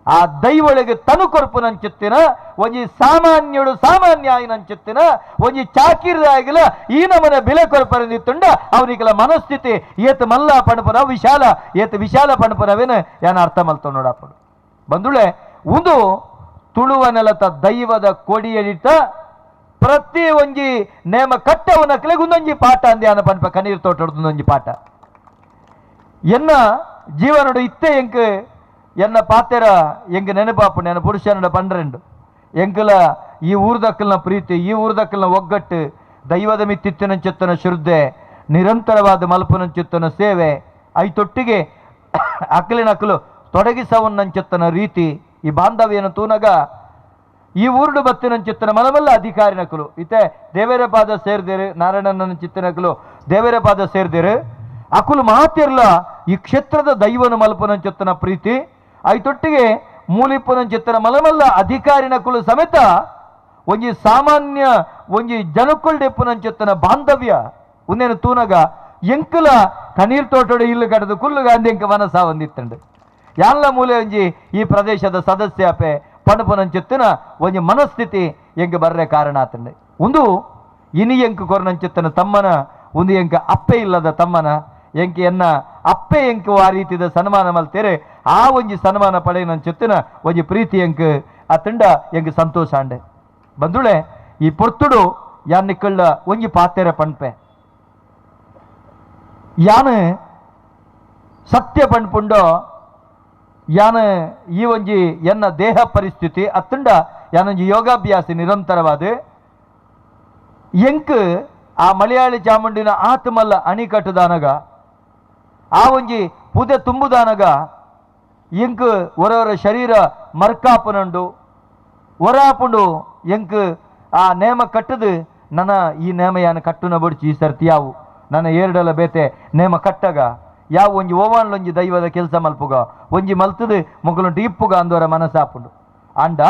ಆ ದೈವೊಳಗೆ ತನು ಕೊರ್ಪುನಂಚುತ್ತಿನ ಒಂಜಿ ಸಾಮಾನ್ಯಡು ಸಾಮಾನ್ಯ ಆಯಿನಂಚುತ್ತಿನ ಒಂಜಿ ಚಾಕಿರ್ದಾಗಿಲ ಈ ನಮನ ಬಿಲೆ ಕೊರ್ಪರಂದಿತ್ತುಂಡ ಅವನಿಗೆಲ್ಲ ಮನಸ್ಥಿತಿ ಏತ ಮಲ್ಲ ಪಣಪುನ ವಿಶಾಲ ಏತ ವಿಶಾಲ ಪಣಪುನವೇನು ಯಾನ ಅರ್ಥ ಮಲ್ತ ನೋಡಪ್ಪಡು ಬಂದುಳೆ ಒಂದು ತುಳುವ ನೆಲತ ದೈವದ ಕೊಡಿಯಡಿತ ಪ್ರತಿ ಒಂಜಿ ನೇಮ ಕಟ್ಟವನಕ್ಲೆ ಒಂದೊಂಜಿ ಪಾಠ ಅಂದೆ ಅನ್ನ ಪನ್ಪ ಕಣ್ಣೀರು ತೋಟದೊಂದೊಂಜಿ ಪಾಠ ಎನ್ನ ಜೀವನಡು ಇತ್ತೆ ಎಂಕ್ ಎನ್ನ ಪಾತೆರ ಎಂಕ್ ನೆನಪಾಪು ನೆನ ಪುರುಷನಡ ಪಂಡ್ರೆಂಡು ಎಂಕಲ ಈ ಊರ್ದಕ್ಕಲ್ನ ಪ್ರೀತಿ ಈ ಊರ್ದಕ್ಕಲ್ನ ಒಗ್ಗಟ್ಟು ದೈವದ ಮಿತ್ತಿತ್ತಿನ ಶ್ರದ್ಧೆ ನಿರಂತರವಾದ ಮಲ್ಪನಂಚಿತ್ತನ ಸೇವೆ ಐತೊಟ್ಟಿಗೆ ಅಕ್ಕಲಿನಕ್ಕಲು ತೊಡಗಿಸವನ್ನಂಚಿತ್ತನ ರೀತಿ ಈ ಬಾಂಧವ್ಯನ ತೂನಗ ಈ ಊರುಡು ಬತ್ತಿನಂಚಿತ್ತನ ಮನವಲ್ಲ ಅಧಿಕಾರಿ ನಕಲು ಇತ್ತೆ ದೇವರ ಪಾದ ಸೇರ್ದಿರು ನಾರಾಯಣನ ಚಿತ್ತನಕಲು ದೇವರ ಪಾದ ಸೇರ್ದಿರು ಅಕುಲು ಮಾತಿರ್ಲ ಈ ಕ್ಷೇತ್ರದ ದೈವನ ಮಲ್ಪನಂಚಿತ್ತನ ಪ್ರೀತಿ ಐತೊಟ್ಟಿಗೆ ಮೂಲಿಪ್ಪನಂಚಿತ್ತನ ಮಲಮಲ್ಲ ಅಧಿಕಾರಿ ನಕಲು ಸಮೇತ ಒಂಜಿ ಸಾಮಾನ್ಯ ಒಂಜಿ ಜನಕ್ಕುಲ್ಡೆಪ್ಪುನಂಚಿತ್ತನ ಬಾಂಧವ್ಯ ಒಂದೇನು ತೂನಗ ಎಂಕುಲ ಕನೀರ್ ತೋಟೋಡು ಇಲ್ಲು ಕಡದು ಕುಲ್ಲು ಗಾಂಧಿ ಎಂಕ ಮನಸ ಒಂದಿತ್ತಂಡು ಯಾನ್ಲ ಮೂಲೆ ಒಂಜಿ ಈ ಪ್ರದೇಶದ ಸದಸ್ಯ ಅಪೆ ಪಣಪನಂಚಿತ್ತನ ಒಂಜಿ ಮನಸ್ಥಿತಿ ಎಂಕ್ ಬರ್ರೆ ಕಾರಣ ಆತಂಡೆ ಒಂದು ಇನಿ ಎಂಕ್ ಕೊರನಂಚಿತ್ತನ ತಮ್ಮನ ಒಂದು ಎಂಕ ಅಪ್ಪೆ ಇಲ್ಲದ ತಮ್ಮನ ಎಂಕ್ ಎನ್ನ ಅಪ್ಪೆ ಎಂಕ್ ಆ ರೀತಿದ ಸನ್ಮಾನ ಮಲ್ತೇರೆ ಆ ಒಂಜಿ ಸನ್ಮಾನ ಪಡೆಯನಂಚಿತ್ತನ ಒಂಜಿ ಪ್ರೀತಿ ಎಂಕ್ ಆ ತಂಡ ಎಂಕ್ ಸಂತೋಷ ಅಂಡೆ ಬಂದುಳೆ ಈ ಪೊರ್ತುಡು ಯಾನ್ ನಿಕ್ಕಳ್ಳ ಒಂಜಿ ಪಾತೆರೆ ಪಣ್ಪೆ ಯಾನು ಸತ್ಯ ಪಣ್ಪುಂಡೋ ಯಾನ ಈ ಒಂಜಿ ಎನ್ನ ದೇಹ ಪರಿಸ್ಥಿತಿ ಅತ್ತಂಡ ಯಾನೊಂಜಿ ಯೋಗಾಭ್ಯಾಸ ನಿರಂತರವಾದ ಎಂಕ್ ಆ ಮಲಯಾಳಿ ಚಾಮುಂಡಿನ ಆತ್ಮಲ್ಲ ಅಣಿ ಕಟ್ಟುದಾನಗ ಆ ಒಂಜಿ ಪೂಜೆ ತುಂಬುದಾನಗ ಎಂಕ್ ಒರವರ ಶರೀರ ಮರ್ಕಾಪುನಂಡು ಒರಾಪುಂಡು ಎಂಕ್ ಆ ನೇಮ ಕಟ್ಟದು ನನ್ನ ಈ ನೇಮ ಯಾನ ಕಟ್ಟುನ ಬಡ್ಚಿ ಈ ಸರ್ತಿ ಯಾವು ನನ್ನ ಏರ್ಡಲ ಬೇತೆ ನೇಮ ಕಟ್ಟಗ ಯಾವ ಒಂಜಿ ಓವಾನ್ಲೊಂಜಿ ದೈವದ ಕೆಲಸ ಮಲ್ಪುಗ ಒಂಜಿ ಮಲ್ತದು ಮೊಗಲುಂಟು ಇಪ್ಪುಗ ಅಂದವರ ಮನಸ್ಸಾಪುಂಡು ಅಂಡ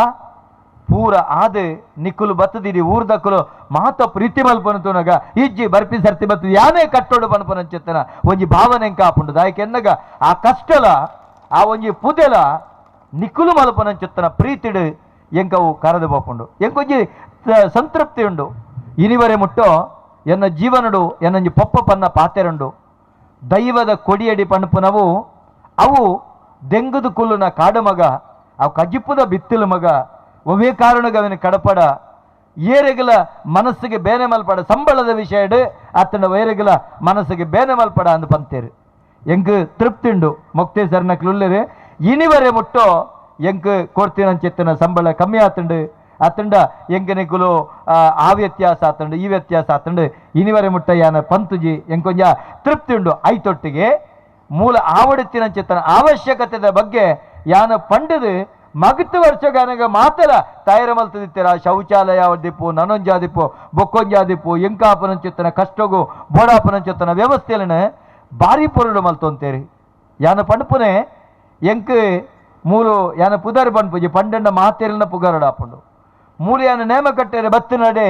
ಪೂರ ಆದ ನಿಕ್ಕುಲು ಬತ್ತದಿರಿ ಊರ್ದಕ್ಕುಲು ಮಾತ ಪ್ರೀತಿ ಮಲ್ಪನ ಇಜ್ಜಿ ಬರ್ಪಿ ಸರ್ತಿ ಬತ್ತದ ಯಾನೇ ಕಟ್ಟೋಡು ಪನ್ಪನಂಚೆತ್ತನ ಒಂಜಿ ಭಾವನೆ ಕಾಪುಂಡು ದಾಯಕೆ ಎನ್ನಗ ಆ ಕಷ್ಟಲ ಆ ಒಂಜಿ ಪುದೆಲ ನಿಕ್ಕುಲು ಮಲ್ಪನಂಚೆತ್ತನ ಪ್ರೀತಿಡು ಎಂಕವು ಕರೆದು ಬೋಪುಂಡು ಎಂಕೊಂಜಿ ಸಂತೃಪ್ತಿ ಉಂಡು ಇನಿವರೆ ಮುಟ್ಟೋ ಎನ್ನ ಜೀವನಡು ಎನ್ನೊಂಜಿ ಪೊಪ್ಪ ಪನ್ನ ಪಾತೆರುಂಡು ದೈವದ ಕೊಡಿಯಡಿ ಪಣಪುನವು ಅವು ದೆಂಗುದು ಕುಲ್ಲುನ ಕಾಡು ಮಗ ಅವು ಕಜಿಪ್ಪುದ ಬಿತ್ತಿಲು ಮಗ ಒವೇ ಕಾರಣಗವನ ಕಡಪಡ ಏರೆಗಲ ಮನಸ್ಸಿಗೆ ಬೇನೆ ಮಲ್ಪಡ ಸಂಬಳದ ವಿಷಯಡು ಆತನ ವೈರೆಗಲ ಮನಸ್ಸಿಗೆ ಬೇನೆ ಮಲ್ಪಡ ಅಂದು ಪಂತೇರು. ಎಂಕ್ ತೃಪ್ತಿಂಡು ಮೊಕ್ತೇಸರ್ ನಕ್ಲುಲ್ಲೇರು ಇನಿವರೆ ಮುಟ್ಟೋ ಎಂಕ್ ಕೊಡ್ತೀನಂಚೆತ್ತಿನ ಸಂಬಳ ಕಮ್ಮಿ ಆತಂಡು ಆತಂಡ ಎಂಕ್ ನಿಕುಲು ಆ ವ್ಯತ್ಯಾಸ ಆತಂಡು ಈ ವ್ಯತ್ಯಾಸ ಆತಂಡು ಇನಿವರೆ ಮುಟ್ಟ ಯಾನ ಪಂತುಜಿ ಎಂಕೊಂಜ ತೃಪ್ತಿ ಉಂಡು. ಐತೊಟ್ಟಿಗೆ ಮೂಲ ಆವಡತ್ತಿನಂಚೆತ್ತನ ಅವಶ್ಯಕತೆದ ಬಗ್ಗೆ ಯಾನ ಪಂಡದು ಮಗತು ವರ್ಷಗಾನಗ ಮಾತ್ರ ತಯಾರ ಮಲ್ತದಿತ್ತರ ಶೌಚಾಲಯ ದಿಪ್ಪು ನನೊಂಜಾದಿಪ್ಪು ಬೊಕ್ಕೊಂಜಾದಿಪ್ಪು ಎಂಕಾಪನಂಚೆತ್ತನ ಕಷ್ಟಗು ಬೋಡಾಪನಂಚೆತ್ತನ ವ್ಯವಸ್ಥೆಯನ್ನು ಭಾರಿ ಪೊರುಡು ಮಲ್ತೊಂತೇರಿ. ಯಾನ ಪಂಡ್ಪುನೆ ಎಂಕ್ ಮೂಲು ಯಾನ ಪುದರ್ ಪಂಡ್ಪುಜಿ ಪಂಡಂಡ ಮಾತೇರಿನ ಪುಗರಡಾಪುಂಡು ಮೂಲು ಯಾನ ನೇಮ ಕಟ್ಟೆರೆ ಬತ್ತು ನಡೆ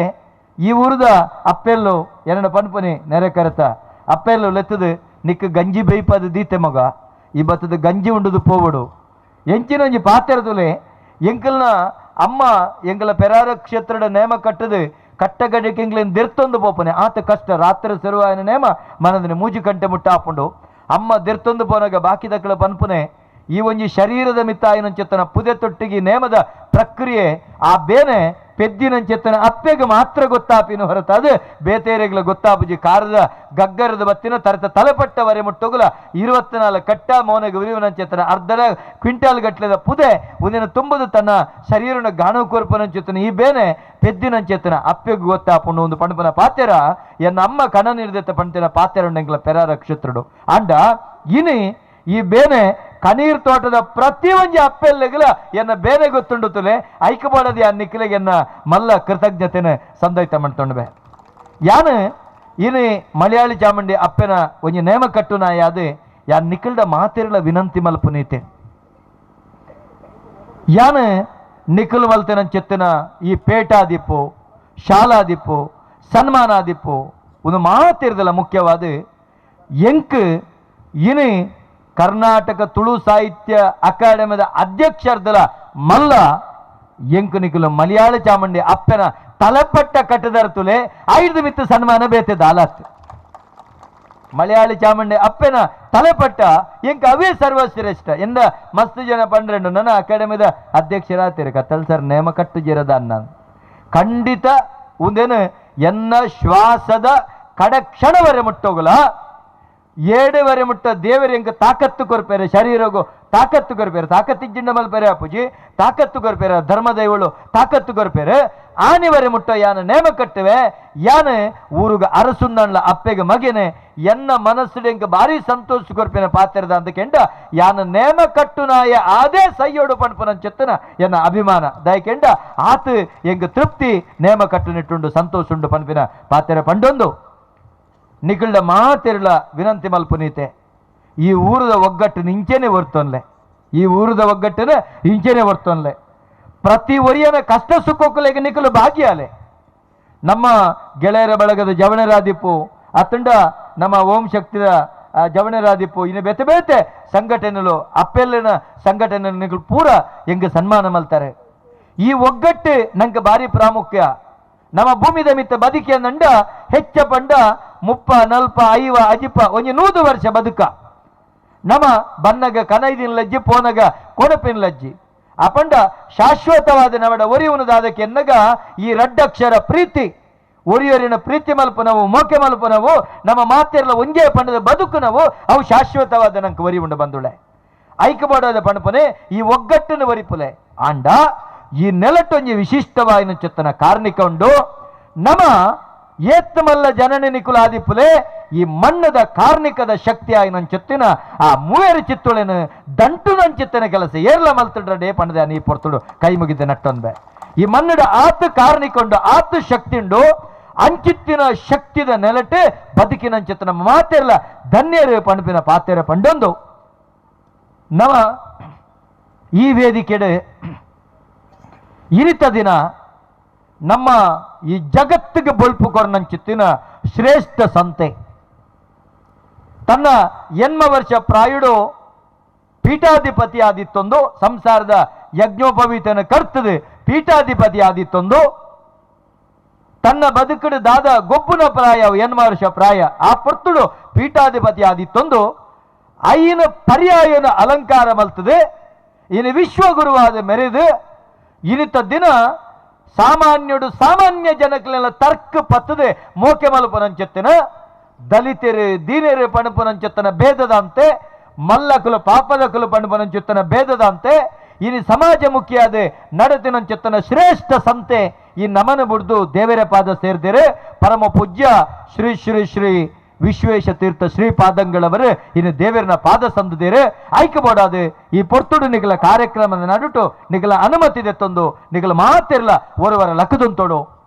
ಈ ಊರುದ ಅಪ್ಪೆಲ್ಲು ಎನ್ನ ಪಂಡ್ಪುನೆ ನೆರೆ ಕರೆತ ಅಪ್ಪೆಲ್ಲು ಲೆತ್ತದು ನಿಕ್ಕ ಗಂಜಿ ಬೇಯ್ಪದು ದೀತೆ ಮಗ ಈ ಬತ್ತದ ಗಂಜಿ ಉಂಡುದು ಪೋವಡು ಎಂಚಿನೊಂಜಿ ಪಾತೆರದುಲೆ ಎಂಕಲ್ನ ಅಮ್ಮ ಎಂಕಲ ಪೆರಾರ ಕ್ಷೇತ್ರದ ನೇಮ ಕಟ್ಟದು ಕಟ್ಟಗಡಕ್ಕೆ ಎಂಗ್ಲೇನು ದೆರ್ತೊಂದು ಪೋಪನೆ ಆತ ಕಷ್ಟ ರಾತ್ರಿ ಸೆರುವಾಯನ ನೇಮ ಮನದನೆ ಮೂಜಿ ಗಂಟೆ ಮುಟ್ಟ ಆಪುಂಡು. ಅಮ್ಮ ದೆರ್ತೊಂದು ಪೋನಾಗ ಬಾಕಿ ದಕ್ಕಲ ಪನ್ಪುನೆ ಈ ಒಂಜಿ ಶರೀರದ ಮಿತ್ತಾಯಿನಂಚೆತ್ತನ ಪುದೆ ತೊಟ್ಟಿಗೆ ನೇಮದ ಪ್ರಕ್ರಿಯೆ ಆ ಬೇನೆ ಪೆದ್ದಿನಂಚೆತ್ತನ ಅಪ್ಪೆಗೆ ಮಾತ್ರ ಗೊತ್ತಾಪಿನ ಹೊರತಾದ ಬೇತೇರೆಗಳ ಗೊತ್ತಾಪುಜಿ ಕಾರದ ಗಗ್ಗರದ ಬತ್ತಿನ ತರತ ತಲೆಪಟ್ಟವರೆ ಮುಟ್ಟೋಗುಲ 24 ಕಟ್ಟ ಮೌನಗೆ ಉರಿವನಂಚೆತ್ತನ ಅರ್ಧರ ಕ್ವಿಂಟಾಲ್ ಗಟ್ಟಲೆದ ಪುದೆ ಉದಿನ ತುಂಬದು ತನ್ನ ಶರೀರನ ಗಾಣ ಕೋರ್ಪನಂಚೆತ್ತನ ಈ ಬೇನೆ ಪೆದ್ದಿನಂಚೆತ್ತನ ಅಪ್ಪೆಗೆ ಗೊತ್ತಾಪುಂಡು ಒಂದು ಪಣಪನ ಪಾತೆರ ಎನ್ನ ಅಮ್ಮ ಕಣ ನಿರ್ದೆತ್ತ ಪಣ್ತಿನ ಪಾತೆರ ಪೆರಾರ ಕ್ಷೇತ್ರಡು. ಅಂಡ ಇನಿ ಈ ಬೇನೆ ಕನೀರ್ ತೋಟದ ಪ್ರತಿಯೊಂದು ಅಪ್ಪೆಲ್ಲೆಗಲ ಎನ್ನ ಬೇನೆ ಗೊತ್ತುಂಡು ತುಲೆ ಐಕಬಾಡದಿ ಆ ನಿಕ್ಲೆಗೆ ಎನ್ನ ಮಲ್ಲ ಕೃತಜ್ಞತೆನ ಸಂದೈತ ಮಾಡ್ತೊಂಡ್ಬೆ. ಯಾನು ಇನಿ ಮಲಯಾಳಿ ಚಾಮುಂಡಿ ಅಪ್ಪೆನ ಒಂಜಿ ನೇಮ ಕಟ್ಟು ನಾ ಯಾದೆ ಯಾನ್ ನಿಖಲ್ಡ ಮಾತಿರಲ ವಿನಂತಿ ಮಲ್ಪುನೀತೆ. ಯಾನು ನಿಖಲ್ ಮಲ್ತೆನ ಚೆತ್ತಿನ ಈ ಪೇಟಾದಿಪ್ಪು ಶಾಲಾದಿಪ್ಪು ಸನ್ಮಾನಾದಿಪ್ಪು ಒಂದು ಮಾತಿರದಲ್ಲ ಮುಖ್ಯವಾದ ಎಂಕ್ ಇನಿ ಕರ್ನಾಟಕ ತುಳು ಸಾಹಿತ್ಯ ಅಕಾಡೆಮಿದ ಅಧ್ಯಕ್ಷರ್ದಲ ಮಲ್ಲ ಎಂಕು ನಿಖಲು ಮಲಯಾಳ ಚಾಮುಂಡಿ ಅಪ್ಪನ ತಲಪಟ್ಟ ಕಟ್ಟದರ ತುಲೆ 5 ಮಿತ್ತು ಸನ್ಮಾನ ಬೇತೆ ದಾಲಾತ್ ಮಲಯಾಳಿ ಚಾಮುಂಡಿ ಅಪ್ಪನ ತಲೆಪಟ್ಟ ಎಂಕ ಅವೇ ಸರ್ವಶ್ರೇಷ್ಠ ಎಂದ ಮಸ್ತ್ ಜನ ಪಂಡ್ರೆಂಡು ನನ್ನ ಅಕಾಡೆಮಿದ ಅಧ್ಯಕ್ಷರಾತಿರ ಕತ್ತಲ್ ಸರ್ ನೇಮ ಕಟ್ಟು ಜಿರದ ನಾನು ಖಂಡಿತ ಒಂದೇನು ಎನ್ನ ಶ್ವಾಸದ ಕಡಕ್ಷಣವರೆ ಮುಟ್ಟೋಗಲ ಏಡುವರೆ ಮುಟ್ಟ ದೇವರ ಎಂಕ ತಾಕತ್ತು ಕೊರ್ಪೇರೆ ಶರೀರಗು ತಾಕತ್ತು ಕೊರ್ಪೇರೆ ತಾಕತ್ತಿಜ್ಜಿಂಡ ಮಲ್ಪೇರೆ ಅಪ್ಪುಜಿ ತಾಕತ್ತು ಕೊರ್ಪೇರೆ ಧರ್ಮದೈವಳು ತಾಕತ್ತು ಕೊರ್ಪೇರೆ ಆನಿವರೆ ಮುಟ್ಟ ಯಾನ ನೇಮ ಕಟ್ಟುವೆ ಯಾನ ಊರುಗ ಅರಸುಂದಣ್ಲ ಅಪ್ಪೆಗೆ ಮಗನೆ ಎನ್ನ ಮನಸ್ಸು ಎಂಕ ಭಾರಿ ಸಂತೋಷ ಕೊರ್ಪೇನೆ ಪಾತ್ರದ ಅಂತ ಕೆಂಡ ಯಾನ ನೇಮ ಕಟ್ಟುನಾಯ ಆದೇ ಸೈಯೋಡು ಪಣ್ಪುನ ಚೆತ್ತನ ಎನ್ನ ಅಭಿಮಾನ ದಯಕೆಂಡ ಆತ ಎಂಕ ತೃಪ್ತಿ ನೇಮ ಕಟ್ಟು ನಿಟ್ಟುಂಡು ಸಂತೋಷುಂಡು ಪನ್ಪಿನ ಪಾತ್ರೆ ಪಂಡೊಂದು ನಿಖಲ್ಡ ಮಾತಿರಲ ವಿನಂತಿ ಮಲ್ಪುನೀತೆ. ಈ ಊರದ ಒಗ್ಗಟ್ಟು ಇಂಚೆನೆ ಹೊರ್ತೊನ್ಲೆ ಈ ಊರದ ಒಗ್ಗಟ್ಟನ ಇಂಚೆನೆ ಹೊರ್ತೊನ್ಲೆ ಪ್ರತಿ ಒರಿಯನ ಕಷ್ಟ ಸುಖಕ್ಕಲೆಗೆ ನಿಖಲು ಭಾಗ್ಯಾಲೆ. ನಮ್ಮ ಗೆಳೆಯರ ಬಳಗದ ಜವಣರಾದಿಪ್ಪು ಅತಂಡ ನಮ್ಮ ಓಂ ಶಕ್ತಿಯ ಜವಣರಾದಿಪ್ಪು ಇನ್ನು ಬೇತೆ ಬೇತೆ ಸಂಘಟನೆಲು ಅಪ್ಪೆಲ್ಲಿನ ಸಂಘಟನೆ ನಿಖಲು ಪೂರ ಹೆಂಗೆ ಸನ್ಮಾನ ಮಲ್ತಾರೆ. ಈ ಒಗ್ಗಟ್ಟು ನಂಗೆ ಭಾರಿ ಪ್ರಾಮುಖ್ಯ. ನಮ್ಮ ಭೂಮಿದ ಮಿತ್ತ ಬದುಕಿಯ ನಂಡ ಹೆಚ್ಚ ಪಂಡ 30 40 50 ಅಜಿಪ ಒಂಜಿ 100 ವರ್ಷ ಬದುಕ ನಮ್ಮ ಬನ್ನಗ ಕನೈದಿನ ಲಜ್ಜಿ ಪೋನಗ ಕೊಡಪಿನ ಲಜ್ಜಿ ಆ ಪಂಡ ಶಾಶ್ವತವಾದ ನಮಡ ಒರಿಯುವನದಾದಕ್ಕೆ ಎನ್ನಗ ಈ ರಡ್ಡಕ್ಷರ ಪ್ರೀತಿ ಒರಿಯೊರಿನ ಪ್ರೀತಿ ಮಲ್ಪನವು ಮೋಕೆ ಮಲ್ಪನವು ನಮ್ಮ ಮಾತೆಲ್ಲ ಒಂಜೇ ಪಂಡದ ಬದುಕು ನಾವು ಅವು ಶಾಶ್ವತವಾದ ನಂಗೆ ಒರಿ ಉಂಡು ಬಂದುಳೆ ಐಕಬೋಡಾದ ಪಣಪನೆ ಈ ಒಗ್ಗಟ್ಟನ್ನು ಒರಿಪುಲೆ ಆಂಡ ಈ ನೆಲಟೊಂಜಿ ವಿಶಿಷ್ಟವಾಯಿನ ಚೆತ್ತನ ಕಾರ್ಣಿಕ ಉಂಡು ನಮ ಏತ್ತಮಲ್ಲ ಜನನಿ ನಿಕುಲಾದಿಪುಲೆ ಈ ಮಣ್ಣದ ಕಾರ್ಣಿಕದ ಶಕ್ತಿ ಆಯಿ ನನ್ನ ಚೆತ್ತಿನ ಆ ಮೂವೇರು ಚಿತ್ತೊಳೆನು ದಂಟು ನನ್ನ ಚಿತ್ತನ ಕೆಲಸ ಏರ್ಲ ಮಲ್ತಡ್ರೆ ಪಣದ ನೀ ಪೊರ್ತುಡು ಕೈ ಮುಗಿದ ನಟ್ಟೊಂದೆ ಈ ಮಣ್ಣದ ಆತ ಕಾರ್ಣಿಕೊಂಡು ಆತ ಶಕ್ತಿ ಉಂಡು ಅಂಚಿತ್ತಿನ ಶಕ್ತಿದ ನೆಲಟೆ ಬದುಕಿನ ಚಿತ್ತನ ಮಾತೆಲ್ಲ ಧನ್ಯರು ಪಣಪಿನ ಪಾತೆರ ಪಂಡೊಂದು ನಮ ಈ ವೇದಿಕೆಡೆ ಇನಿತ ದಿನ ನಮ್ಮ ಈ ಜಗತ್ತಿಗೆ ಬೊಲ್ಪು ಕೊರನಂಚಿತ್ತಿನ ಶ್ರೇಷ್ಠ ಸಂತೆ ತನ್ನ ಎನ್ಮ ವರ್ಷ ಪ್ರಾಯುಡು ಪೀಠಾಧಿಪತಿ ಆದಿತ್ತೊಂದು ಸಂಸಾರದ ಯಜ್ಞೋಪವೀತನ ಕರ್ತದೆ ಪೀಠಾಧಿಪತಿ ಆದಿತ್ತೊಂದು ತನ್ನ ಬದುಕಡು ದಾದ ಗೊಬ್ಬುನ ಪ್ರಾಯ ಎನ್ಮ ವರ್ಷ ಪ್ರಾಯ ಆ ಪೊರ್ತುಡು ಪೀಠಾಧಿಪತಿ ಆದಿತ್ತೊಂದು ಐನ ಪರ್ಯಾಯನ ಅಲಂಕಾರ ಮಲ್ತದೆ ಇನ್ನು ವಿಶ್ವಗುರುವಾದ ಮೆರೆದು ಇನಿತ ದಿನ ಸಾಮಾನ್ಯಡು ಸಾಮಾನ್ಯ ಜನಕ್ಲೆಲ್ಲ ತರ್ಕ ಪತ್ತದೆ ಮೋಕೆ ಮಲ್ಪನಂಚೆತ್ತಿನ ದಲಿತರು ದೀನರು ಪಣಪನಂಚೆತ್ತನ ಭೇದದಂತೆ ಮಲ್ಲಕುಲು ಪಾಪದಕುಲು ಪಣಪನಂಚೆತ್ತನ ಭೇದದಂತೆ ಇನಿ ಸಮಾಜ ಮುಖ್ಯಾದ ನಡತಿನಂಚೆತ್ತನ ಶ್ರೇಷ್ಠ ಸಂತೆ ಈ ನಮನ ಬುಡ್ದು ದೇವರ ಪಾದ ಸೇರ್ದಿರೆ ಪರಮ ಪೂಜ್ಯ ಶ್ರೀ ಶ್ರೀ ಶ್ರೀ ವಿಶ್ವೇಶ ತೀರ್ಥ ಶ್ರೀಪಾದಂಗಳವರು ಇನ್ನು ದೇವರನ ಪಾದ ಸಂದಿದ್ದೀರಿ ಆಯ್ಕೆ ಬೋಡಾದು ಈ ಪೊರ್ತುಡು ನಿಗಲ ಕಾರ್ಯಕ್ರಮದ ನಡುಟು ನಿಗಲ ಅನುಮತಿ ದೆತ್ತೊಂದು ನಿಗಲ ಮಾತಿರ್ಲ ಒರವರ ಲಕ್ಕದುಂತೋಡು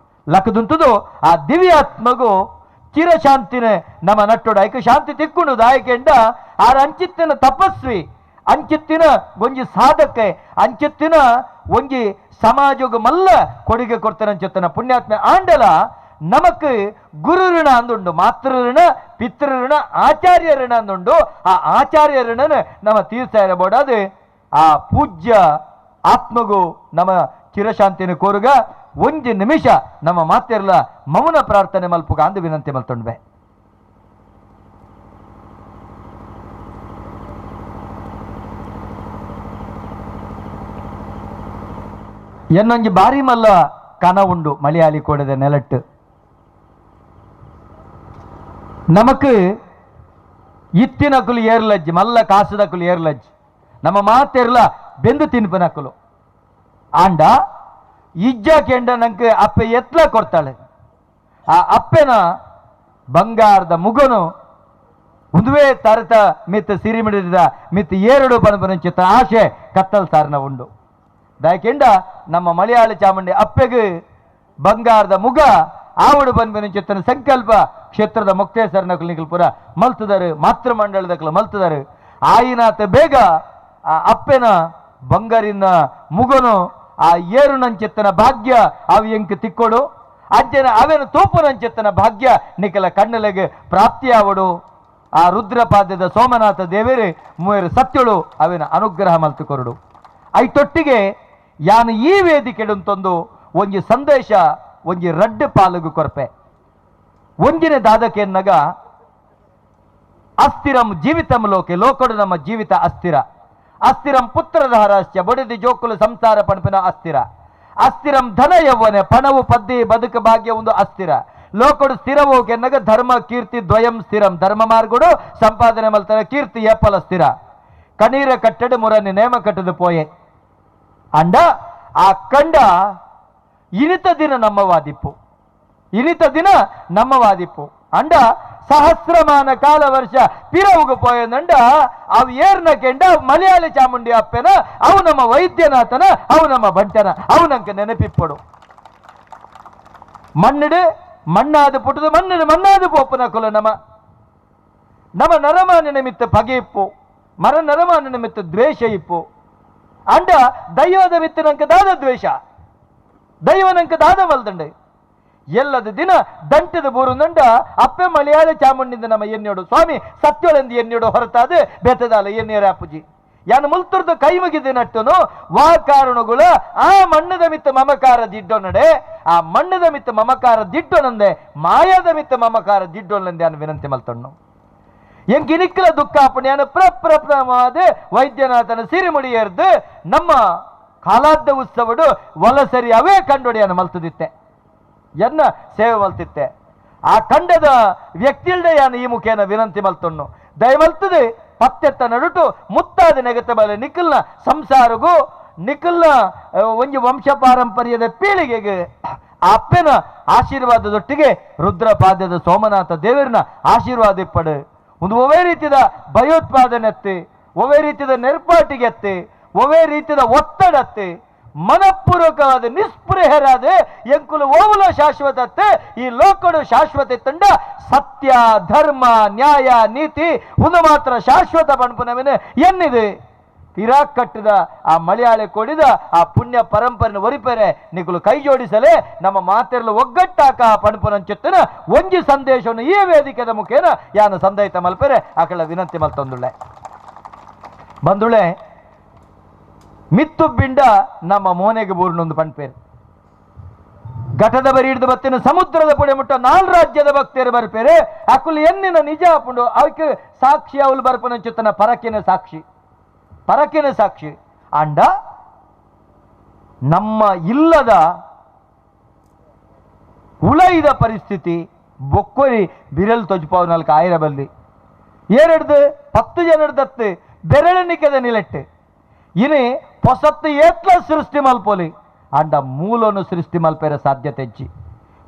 ಲಕ್ಕದುಂತುದು ಆ ದಿವ್ಯಾತ್ಮಗು ಚಿರಶಾಂತಿನೇ ನಮ್ಮ ನಟ್ಟೋಡು ಆಯ್ಕೆ ಶಾಂತಿ ತಿಕ್ಕೊಂಡು ದಾಯಕೆಂಡ ಆರ ಅಂಚಿತ್ತಿನ ತಪಸ್ವಿ ಅಂಚಿತ್ತಿನ ಒಂಜಿ ಸಾಧಕೆ ಅಂಚಿತ್ತಿನ ಒಂಜಿ ಸಮಾಜಗು ಮಲ್ಲ ಕೊಡುಗೆ ಕೊಡ್ತಾನೆ ಅಂಚಿತ್ತಿನ ಪುಣ್ಯಾತ್ಮೆ ಆಂಡಲ ನಮಕ್ ಗುರು ಋಣ ಅಂದುಂಡು, ಮಾತೃ ಋಣ, ಪಿತೃ ಋಣ, ಆಚಾರ್ಯ ಋಣ ಅಂದುಂಡು. ಆ ಆಚಾರ್ಯ ಋಣನ ನಮ್ಮ ತೀರ್ಥ ಇರಬೋಡಾದ ಆ ಪೂಜ್ಯ ಆತ್ಮಗೂ ನಮ್ಮ ಚಿರಶಾಂತಿನ ಕೋರುಗ ಒಂಜಿ ನಿಮಿಷ ನಮ್ಮ ಮಾತಿರ್ಲ ಮೌನ ಪ್ರಾರ್ಥನೆ ಮಲ್ಪುಗ ಅಂದು ವಿನಂತಿ ಮಲ್ತೊಂಡ್ಬೆ. ಎನ್ನೊಂಜಿ ಬಾರಿ ಮಲ್ಲ ಕನ ಉಂಡು ಮಲಯಾಳಿ ಕೊಡದ ನೆಲಟ್ಟು. ನಮಕ್ ಇತ್ತಿನಕುಲು ಏರ್ಲಜ್ಜಿ ಮಲ್ಲ ಕಾಸುದಕುಲು ಏರ್ಲಜ್ಜಿ ನಮ್ಮ ಮಾತೆರ್ಲ ಬೆಂದು ತಿನ್ಪನಕುಲು ಆಂಡ ಇಜ್ಜ ಕೆಂಡ ನಂಗೆ ಅಪ್ಪೆ ಎತ್ಲ ಕೊಡ್ತಾಳೆ. ಆ ಅಪ್ಪೆನ ಬಂಗಾರದ ಮುಗನು ಉದುವೆ ತರತ ಮಿತ್ತ ಸಿರಿಮಿಡಿದ ಮಿತ್ತ ಏರಡು ಪನಪನಂಚಿತ್ತ ಆಶೆ ಕತ್ತಲ್ ಸಾರನ ಉಂಡು. ದಾಯಕೆಂಡ ನಮ್ಮ ಮಲಯಾಳ ಚಾಮುಂಡಿ ಅಪ್ಪೆಗೆ ಬಂಗಾರದ ಮುಗ ಆವಡು ಬಂದ್ಬೆನಂಚಿತ್ತನ ಸಂಕಲ್ಪ ಕ್ಷೇತ್ರದ ಮುಕ್ತೇಸರನ ಪುರ ಮಲ್ತದರು, ಮಾತೃಮಂಡಲದಕ್ಲು ಮಲ್ತದರು. ಆಯಿನಾತ ಬೇಗ ಆ ಅಪ್ಪೆನ ಬಂಗಾರಿನ ಮುಗನು ಆ ಏರುನಂಚಿತ್ತನ ಭಾಗ್ಯ ಅವು ಎಂಕ್ ತಿಕ್ಕೊಡು, ಅಜ್ಜನ ಅವೇನು ತೋಪುನಂಚಿತ್ತನ ಭಾಗ್ಯ ನಿಕಲ ಕಣ್ಣಲೆಗೆ ಪ್ರಾಪ್ತಿಯಾವಡು. ಆ ರುದ್ರಪಾದ್ಯದ ಸೋಮನಾಥ ದೇವೇರಿ ಮೂವರು ಸತ್ಯಳು ಅವೇನ ಅನುಗ್ರಹ ಮಲ್ತುಕೊರಡು. ಐತೊಟ್ಟಿಗೆ ಯಾನು ಈ ವೇದಿಕೆಡುಂತೊಂದು ಒಂಜಿ ಸಂದೇಶ ಒಂಜಿ ರಡ್ಡು ಪಾಲುಗು ಕೊರಪೆ. ಒಂಜಿನ ದಾದಕೆನ್ನಗ ಅಸ್ಥಿರಂ ಜೀವಿತಂ ಲೋಕೆ, ಲೋಕಡು ನಮ್ಮ ಜೀವಿತ ಅಸ್ಥಿರ. ಅಸ್ಥಿರಂ ಪುತ್ರದ ಹರಾಶ್ಯ ಬಡಿದಿ ಜೋಕುಲು ಸಂಸಾರ ಪಣಪಿನ ಅಸ್ಥಿರ. ಅಸ್ಥಿರಂ ಧನ ಯೌವನೆ ಪಣವು ಪದ್ದಿ ಬದುಕು ಭಾಗ್ಯ ಒಂದು ಅಸ್ಥಿರ. ಲೋಕಡು ಸ್ಥಿರವು ಕೆನ್ನಗ ಧರ್ಮ ಕೀರ್ತಿ ದ್ವಯಂ ಸ್ಥಿರಂ, ಧರ್ಮ ಮಾರ್ಗುಡು ಸಂಪಾದನೆ ಮಲ್ತನ ಕೀರ್ತಿ ಎಪ್ಪಲ ಸ್ಥಿರ. ಕಣೀರ ಕಟ್ಟಡ ಮುರನಿ ನೇಮ ಕಟ್ಟದು ಪೋಯೆ ಅಂಡ ಆ ಕಂಡ ಇನಿತ ದಿನ ನಮ್ಮ ವಾದಿಪ್ಪು, ಇನಿತ ದಿನ ನಮ್ಮ ವಾದಿಪ್ಪು ಅಂಡ ಸಹಸ್ರಮಾನ ಕಾಲ ವರ್ಷ ಪಿರವುಗು ಪೋಯಂದಂಡ ಅವು ಏರ್ನ ಕೆಂಡ ಮಲಯಾಳಿ ಚಾಮುಂಡಿ ಅಪ್ಪೆನ ಅವು ನಮ್ಮ ವೈದ್ಯನಾಥನ ಅವು ನಮ್ಮ ಬಂಟನ ಅವು ನಂಗೆ ನೆನಪಿಪ್ಪಡು. ಮಣ್ಣಿಡು ಮಣ್ಣಾದ ಪುಟ್ಟದು ಮಣ್ಣಿಡು ಮಣ್ಣಾದ ಪೋಪನ ಕುಲ ನಮ್ಮ ನಮ್ಮ ನರಮಾನ ನಿಮಿತ್ತ ಪಗೆ ಇಪ್ಪು, ಮರ ನರಮಾನ ನಿಮಿತ್ತ ದ್ವೇಷ ಇಪ್ಪು. ಅಂಡ ದೈವದ ಮಿತ್ತ ನಂಗೆ ದಾದ ದ್ವೇಷ, ದೈವ ನಂಗೆ ದಾದ ಮಲ್ದಂಡೆ ಎಲ್ಲದ ದಿನ ದಂಟದ ಬೂರುನಂಡ ಅಪ್ಪೆ ಮಲಯಾಳ ಚಾಮುಂಡಿಂದ ನಮ್ಮ ಎಣ್ಣೋಡು ಸ್ವಾಮಿ ಸತ್ಯೊಳೆಂದು ಎಣ್ಣೋಡು ಹೊರತಾದ ಬೆತ್ತದಾಲ ಎಣ್ಣೇರ ಅಪ್ಪುಜಿ ಯಾನು ಮುಲ್ತುರ್ದು ಕೈ ಮುಗಿದ ನಟ್ಟುನು ವಾ ಕಾರಣಗಳ ಆ ಮಣ್ಣದ ಮಿತ್ತ ಮಮಕಾರ ದಿಡ್ಡೋ ನಡೆ, ಆ ಮಣ್ಣದ ಮಿತ್ತ ಮಮಕಾರ ದಿಡ್ಡೋನಂದೆ ಮಾಯಾದ ಮಿತ್ತ ಮಮಕಾರ ದಿಡ್ಡೋನಂದೆ ಅನ್ನು ವಿನಂತಿ ಮಲ್ತಣ್ಣು. ಎಂಗಿನಿಕ್ಕಲ ದುಃಖ ಪುಣ್ಯಾನ ಪ್ರಪ್ರಪ್ರಮಾದ ವೈದ್ಯನಾಥನ ಸಿರಿಮುಡಿಯರ್ದು ನಮ್ಮ ಕಾಲಾದ್ದ ಉತ್ಸವಡು ವಲಸರಿ ಅವೇ ಕಂಡೊಡೆಯನ್ನು ಮಲ್ತದಿತ್ತೆ, ಎನ್ನ ಸೇವೆ ಮಲ್ತಿತ್ತೆ. ಆ ಕಂಡದ ವ್ಯಕ್ತಿಲ್ದೆ ಯಾನು ಈ ಮುಖೇನ ವಿನಂತಿ ಮಲ್ತಣ್ಣು ದಯಮಲ್ತದೆ ಪತ್ತೆತ್ತ ನಡುಟು ಮುತ್ತಾದ ನೆಗತ ಬಲೆ ನಿಖಲ್ನ ಸಂಸಾರಗೂ ನಿಖಲ್ನ ಒಂಜಿ ವಂಶ ಪಾರಂಪರ್ಯದ ಪೀಳಿಗೆಗೆ ಆ ಅಪ್ಪನ ಆಶೀರ್ವಾದದೊಟ್ಟಿಗೆ ರುದ್ರಪಾದ್ಯದ ಸೋಮನಾಥ ದೇವರನ ಆಶೀರ್ವಾದ ಇಪ್ಪಡು. ಒಂದು ಒವೇ ರೀತಿಯ ಭಯೋತ್ಪಾದನೆ ಅತ್ತೆ, ಒವೇ ರೀತಿಯ ನೆರ್ಪಾಟಿಗೆ ಅತ್ತೆ, ಒವೇ ರೀತಿಯ ಒತ್ತಡತ್ತೆ, ಮನಪೂರ್ವಕವಾದ ನಿಸ್ಪೃಹರಾದ ಎಂಕುಲು ಓವುಲ ಶಾಶ್ವತತ್ತೆ ಈ ಲೋಕಡು ಶಾಶ್ವತ ತಂಡ ಸತ್ಯ ಧರ್ಮ ನ್ಯಾಯ ನೀತಿ ಒಂದು ಮಾತ್ರ ಶಾಶ್ವತ ಪಣಪುನವಿನ ಎನ್ನಿದೆ. ತೀರಾ ಕಟ್ಟಿದ ಆ ಮಲಯಾಳಿ ಕೊಡಿದ ಆ ಪುಣ್ಯ ಪರಂಪರೆನ ಒರಿಪೆರೆ ನಿಕುಲು ಕೈ ಜೋಡಿಸಲೇ ನಮ್ಮ ಮಾತೆರಲು ಒಗ್ಗಟ್ಟಾಕ ಪಣಪುನಂಚಿತ್ತನ ಒಂಜಿ ಸಂದೇಶವನ್ನು ಈ ವೇದಿಕೆದ ಮುಖೇನ ಯಾನು ಸಂದಯಿತ ಮಲ್ಪೆರೆ ಆಕಳ ವಿನಂತಿ ಮಲ್ತೊಂದುಳ್ಳೆ. ಬಂದುಳೆ ಮಿತ್ತು ಬಿಂಡ ನಮ್ಮ ಮೋನೆಗೆ ಬೂರ್ನೊಂದು ಪಣ್ಪೇರು ಘಟದ ಬರಿ ಹಿಡಿದು ಬತ್ತಿನ ಸಮುದ್ರದ ಪುಡೆ ಮುಟ್ಟ ನಾಲ್ ರಾಜ್ಯದ ಭಕ್ತಿಯರು ಬರ್ಪೇರೆ ಅಕುಲು ಎನ್ನಿನ ನಿಜ ಪುಂಡು ಅವಕ್ಕೆ ಸಾಕ್ಷಿ ಅವಳು ಬರ್ಪನಂಚುತ್ತನ ಪರಕಿನ ಸಾಕ್ಷಿ, ಪರಕಿನ ಸಾಕ್ಷಿ. ಅಂಡ ನಮ್ಮ ಇಲ್ಲದ ಉಳೈದ ಪರಿಸ್ಥಿತಿ ಬೊಕ್ಕೊರಿ ಬಿರಲ್ ತೊಜಪಾವ್ ನಾಲ್ಕು ಆಯಿರ ಬಲ್ಲಿ ಏರೆಡ್ದು 10 ಜನಡ್ದತ್ತು ಬೆರಳನಿಕದ ನಿಲೆಟ್ಟು ಇನಿ ಪೊಸತ್ತು ಏತ್ಲ ಸೃಷ್ಟಿ ಮಲ್ಪೊಲಿ ಅಂಡ ಮೂಲನು ಸೃಷ್ಟಿ ಮಲ್ಪೇರ ಸಾಧ್ಯತೆ ಹೆಜ್ಜಿ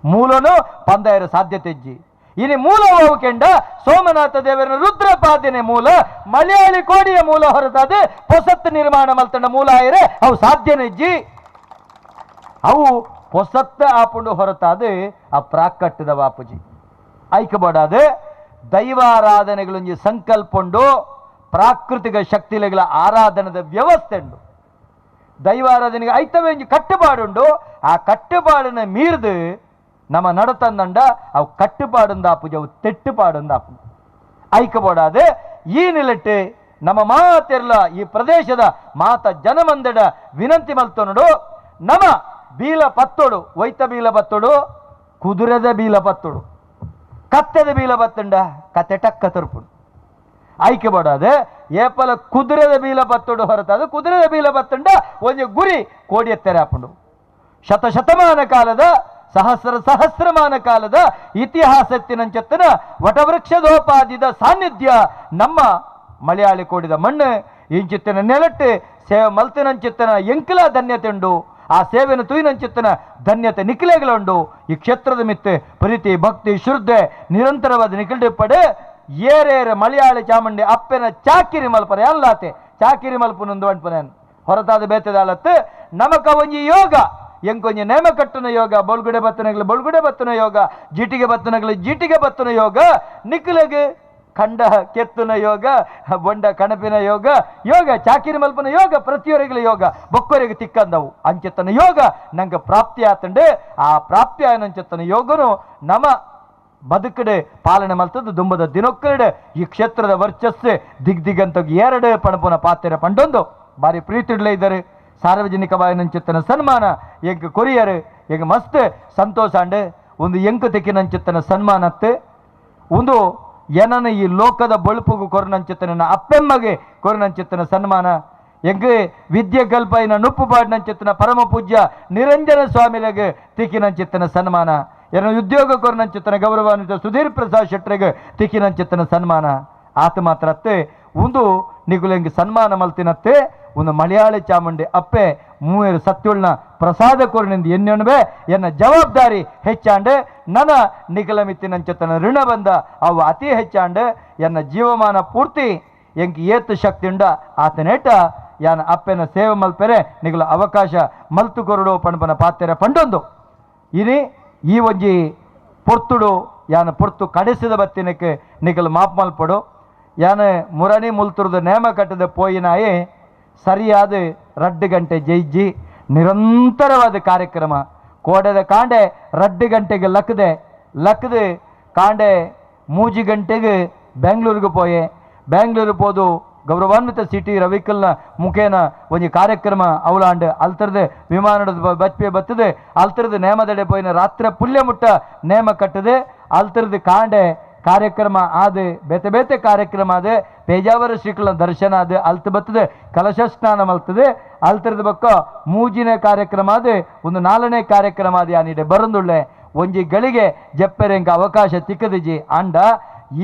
ಮೂಲನು ಪಂದಾಯರ ಸಾಧ್ಯತೆ ಹೆಜ್ಜಿ ಇನಿ ಮೂಲ ಕೆಂಡ ಸೋಮನಾಥ ದೇವರ ರುದ್ರಪಾದಿನೆ ಮೂಲ ಮಲಯಾಳಿ ಕೋಡಿಯ ಮೂಲ ಹೊರತಾದ ಪೊಸತ್ತು ನಿರ್ಮಾಣ ಮಲ್ತಂಡ ಮೂಲ ಆಯರೆ ಅವು ಸಾಧ್ಯನೆಜ್ಜಿ ಅವು ಪೊಸತ್ತ ಆಪುಂಡು ಹೊರತಾದ ಆ ಪ್ರಾಕಟ್ಟದ ವಾಪುಜಿ ಐಕಬಾಡಾದ ದೈವಾರಾಧನೆಗಳೊಂಜಿ ಸಂಕಲ್ಪುಂಡು ಪ್ರಾಕೃತಿಕ ಶಕ್ತಿಗಳ ಆರಾಧನದ ವ್ಯವಸ್ಥೆ ಉಂಡು ದೈವಾರಾಧನೆಗೆ ಐತವೇ ಒಂಜಿ ಕಟ್ಟುಪಾಡುಂಡು ಆ ಕಟ್ಟುಪಾಡನ್ನ ಮೀರ್ದು ನಮ್ಮ ನಡತಂದಂಡ ಅವು ಕಟ್ಟುಪಾಡುಂದಾಪುಜಿ ಅವು ತೆಟ್ಟುಪಾಡುಂದಾಪು ಐಕಬೋಡಾದ ಈ ನಿಲೆಟ್ಟು ನಮ್ಮ ಮಾತೆರ್ಲ ಈ ಪ್ರದೇಶದ ಮಾತ ಜನಮಂದಡ ವಿನಂತಿ ಮಲ್ತೊನುಡು ನಮ ಬೀಲ ಪತ್ತೋಡು ವೈತ ಬೀಲ ಪತ್ತೋಡು ಕುದುರೆದ ಬೀಲ ಪತ್ತೋಡು ಕತ್ತೆದ ಬೀಲ ಪತ್ತುಂಡ ಕತ್ತೆ ಟಕ್ಕ ತರ್ಪುಂಡು ಆಯ್ಕೆ ಬಾಡಾದೆ ಏಪಲ ಕುದುರೆದ ಬೀಲ ಪತ್ತೋಡು ಹೊರತಾದ ಕುದುರೆದ ಬೀಲ ಪತ್ತುಂಡ ಒಂಜಿ ಗುರಿ ಕೋಡಿ ಎತ್ತೆರೆ ಆಪುಂಡು ಶತಶತಮಾನ ಕಾಲದ ಸಹಸ್ರ ಸಹಸ್ರಮಾನ ಕಾಲದ ಇತಿಹಾಸತ್ತಿನಂಚತ್ತನ ವಟವೃಕ್ಷದೋಪಾದಿದ ಸಾನ್ನಿಧ್ಯ ನಮ್ಮ ಮಲಯಾಳಿ ಕೋಡಿದ ಮಣ್ಣು ಇಂಚಿತ್ತನ ನೆಲಟ್ಟು ಸೇವೆ ಮಲ್ತಿನಂಚಿತ್ತನ ಎಂಕಲ ಧನ್ಯತೆ ಉಂಡು ಆ ಸೇವೆಯನ್ನು ತುಯಿನಂಚಿತ್ತನ ಧನ್ಯತೆ ನಿಖಿಲೆಗಳುಂಡು ಈ ಕ್ಷೇತ್ರದ ಮಿತ್ತೆ ಪ್ರೀತಿ ಭಕ್ತಿ ಶ್ರದ್ಧೆ ನಿರಂತರವಾದ ನಿಖಿಲ್ಡಿಪ್ಪಡೆ ಏರೇರೆ ಮಲಯಾಳಿ ಚಾಮುಂಡಿ ಅಪ್ಪೆನ ಚಾಕಿರಿ ಮಲ್ಪರೆ ಅಲ್ಲಾತೆ ಚಾಕಿರಿ ಮಲ್ಪುನೊಂದು ಅಂಟ್ಪನೇನು ಹೊರತಾದ ಬೇತದಾಲತ್ತು ನಮಕ ಒಂಜಿ ಯೋಗ ಎಂಕೊಂಜಿ ನೇಮ ಕಟ್ಟುನ ಯೋಗ ಬೊಲ್ಗುಡೆ ಬತ್ತನಗಲು ಬೊಲ್ಗುಡೆ ಬತ್ತನ ಯೋಗ ಜೀಟಿಗೆ ಬತ್ತನಗಲು ಜೀಟಿಗೆ ಬತ್ತನ ಯೋಗ ನಿಖಿಲಗೆ ಖಂಡ ಕೆತ್ತುನ ಯೋಗ ಬೊಂಡ ಕಣಪಿನ ಯೋಗ ಯೋಗ ಚಾಕಿರಿ ಮಲ್ಪನ ಯೋಗ ಪ್ರತಿಯೊರಿಗಳ ಯೋಗ ಬೊಕ್ಕೊರಿಗೆ ತಿಕ್ಕಂದವು ಅಂಚೆತ್ತನ ಯೋಗ ನಂಗೆ ಪ್ರಾಪ್ತಿ ಆತಂಡು ಆ ಪ್ರಾಪ್ತಿ ಆಯನಂಚೆತ್ತನ ಯೋಗನು ನಮ ಬದುಕಡೆ ಪಾಲನೆ ಮಲ್ತದ್ದು ದುಂಬದ ದಿನೊಕ್ಕಡೆ ಈ ಕ್ಷೇತ್ರದ ವರ್ಚಸ್ಸೆ ದಿಗ್ದಿಗಂತ ಎರಡು ಪಣಪುನ ಪಾತ್ರೆ ಪಂಡೊಂದು ಬಾರಿ ಪ್ರೀತಿಡ್ಲೇ ಇದ್ದಾರೆ ಸಾರ್ವಜನಿಕ ಬಾಯಿನಂಚಿತ್ತನ ಸನ್ಮಾನ ಎಂಕ್ ಕೊರಿಯರು ಎಂಕ್ ಮಸ್ತ್ ಸಂತೋಷ ಅಂಡು ಒಂದು ಎಂಕು ತೆಕ್ಕಿನಂಚಿತ್ತನ ಸನ್ಮಾನತ್ತೆ ಒಂದು ಏನನ ಈ ಲೋಕದ ಬೊಳುಪುಗು ಕೊರನಂಚಿತ್ತನ ಅಪ್ಪೆಮ್ಮಗೆ ಕೊರನಂಚಿತ್ತನ ಸನ್ಮಾನ ಎಂಕ್ ವಿದ್ಯೆ ಕಲ್ಪೈನ ನುಪ್ಪು ಪಾಡಿನಂಚಿತ್ತನ ಪರಮ ಪೂಜ್ಯ ನಿರಂಜನ ಸ್ವಾಮಿಲೆಗೆ ತಿಕ್ಕಿನಂಚಿತ್ತನ ಸನ್ಮಾನ ಏನೋ ಉದ್ಯೋಗ ಕೊರನಂಚಿತ್ತನ ಗೌರವಾನ್ವಿತ ಸುಧೀರ್ ಪ್ರಸಾದ್ ಶೆಟ್ಟರಿಗೆ ತಿಕ್ಕಿನಂಚಿತ್ತನ ಸನ್ಮಾನ ಆತ ಮಾತ್ರ ಅತ್ತೆ ಒಂದು ನಿಗುಲೆಂಗ್ ಸನ್ಮಾನ ಮಲ್ತಿನತ್ತೆ ಒಂದು ಮಲಯಾಳಿ ಚಾಮುಂಡಿ ಅಪ್ಪೆ ಮೂವರು ಸತ್ಯುಳ್ನ ಪ್ರಸಾದ ಕೊರನಿಂದ ಎಣ್ಣೆ ಎನ್ನ ಜವಾಬ್ದಾರಿ ಹೆಚ್ಚಾಂಡೆ ನನ್ನ ನಿಗಲ ಮಿತ್ತಿನಂಚತನ ಋಣ ಬಂದ ಅವು ಅತಿ ಹೆಚ್ಚಾಂಡೆ ಎನ್ನ ಜೀವಮಾನ ಪೂರ್ತಿ ಎಂಕ್ ಏತು ಶಕ್ತಿ ಉಂಡ ಆತನೇಟ ಯಾನ ಅಪ್ಪೆನ ಸೇವೆ ಮಲ್ಪೆರೆ ನಿಗಲ ಅವಕಾಶ ಮಲ್ತು ಕೊರಡು ಪಣಪನ ಪಾತ್ರೆ ಪಂಡೊಂದು ಇನಿ ಈ ಒಂಜಿ ಪೊರ್ತುಡು ಯಾನ ಪೊರ್ತು ಕಡಿಸಿದ ಬತ್ತಿನಕ್ಕೆ ನಿಗಲು ಮಾಪ್ ಮಲ್ಪಡು ಯಾನ ಮುರಣಿ ಮುಲ್ತುರದ ನೇಮ ಕಟ್ಟದ ಪೋಯಿನಾಯೇ ಸರಿಯಾದ 2 ಗಂಟೆ ಜೈಜಿ ನಿರಂತರವಾದ ಕಾರ್ಯಕ್ರಮ ಕೋಡದ ಕಾಂಡೆ 2 ಗಂಟೆಗೆ ಲಕ್ಕದೆ ಲಕ್ಕದೆ ಕಾಂಡೆ 3 ಗಂಟೆಗೆ ಬೆಂಗಳೂರಿಗೆ ಪೋಯೆ ಬೆಂಗಳೂರು ಪೋದು ಗೌರವಾನ್ವಿತ ಸಿಟಿ ರವಿಕಲ್ನ ಮುಖೇನ ಒಂದು ಕಾರ್ಯಕ್ರಮ ಅವಲಾಂಡ್ ಅಲ್ತರದೆ ವಿಮಾನದ ಬಚ್ಚೆ ಬತ್ತದೆ ಅಲ್ತರದ ನೇಮದಡೆ ಪೋಯಿನ ರಾತ್ರಿ ಪುಲ್ಯ ಮುಟ್ಟ ನೇಮ ಕಟ್ಟದೆ ಅಲ್ತರದ ಕಾಂಡೆ ಕಾರ್ಯಕ್ರಮ ಆದ ಬೇತೆ ಬೇತೆ ಕಾರ್ಯಕ್ರಮ ಆದ ಪೇಜಾವರ ಶ್ರೀಗಳ ದರ್ಶನ ಆದ ಅಲ್ತ ಬತ್ತದೆ ಕಲಶ ಸ್ನಾನ ಮಲ್ತದೆ ಅಲ್ತರದ ಬಕ್ಕ ಮೂಜಿನೇ ಕಾರ್ಯಕ್ರಮ ಆದ ಒಂದು 4ನೇ ಕಾರ್ಯಕ್ರಮ ಆದ ಯಾನಿಡೆ ಬರಂದುಳ್ಳೆ ಒಂಜಿ ಗಳಿಗೆ ಜಪ್ಪೆರೆಂಕ ಅವಕಾಶ ತಿಕ್ಕದಿಜಿ ಅಂಡ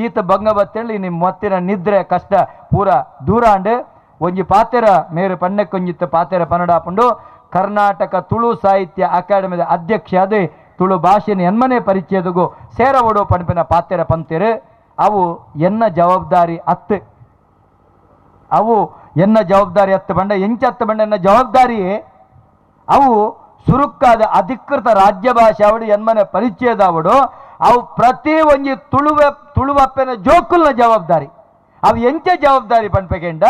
ಈತ ಬಂಗ ಬತ್ತೇಳಿ ನಿಮ್ಮ ಮತ್ತಿನ ನಿದ್ರೆ ಕಷ್ಟ ಪೂರ ದೂರ ಅಂಡ್ ಒಂಜಿ ಪಾತೆರ ಮೇರು ಪಣ್ಣಕ್ಕೊಂಜಿತ್ತ ಪಾತೆರ ಪನ್ನಡಾಪುಂಡು ಕರ್ನಾಟಕ ತುಳು ಸಾಹಿತ್ಯ ಅಕಾಡೆಮಿದ ಅಧ್ಯಕ್ಷ ಅದೇ ತುಳು ಭಾಷೆನ ಎನ್ಮನೆ ಪರಿಚಯದಗು ಸೇರವಡು ಪಣಪಿನ ಪಾತೆರ ಪಂತಿರು ಅವು ಎನ್ನ ಜವಾಬ್ದಾರಿ ಅತ್ತು ಅವು ಎನ್ನ ಜವಾಬ್ದಾರಿ ಅತ್ತು ಬಂಡ ಎಂಚತ್ತು ಬಂಡ ಎನ್ನ ಜವಾಬ್ದಾರಿ ಅವು ಸುರುಕ್ಕಾದ ಅಧಿಕೃತ ರಾಜ್ಯ ಭಾಷೆ ಅವಡು ಎನ್ಮನೆ ಪರಿಚಯದವಡು ಅವು ಪ್ರತಿ ಒಂಜಿ ತುಳುವಪ್ಪನ ಜೋಕುಲ್ನ ಜವಾಬ್ದಾರಿ ಅವು ಎಂಚ ಜವಾಬ್ದಾರಿ ಪಣ್ಪೆಗೆಂಡ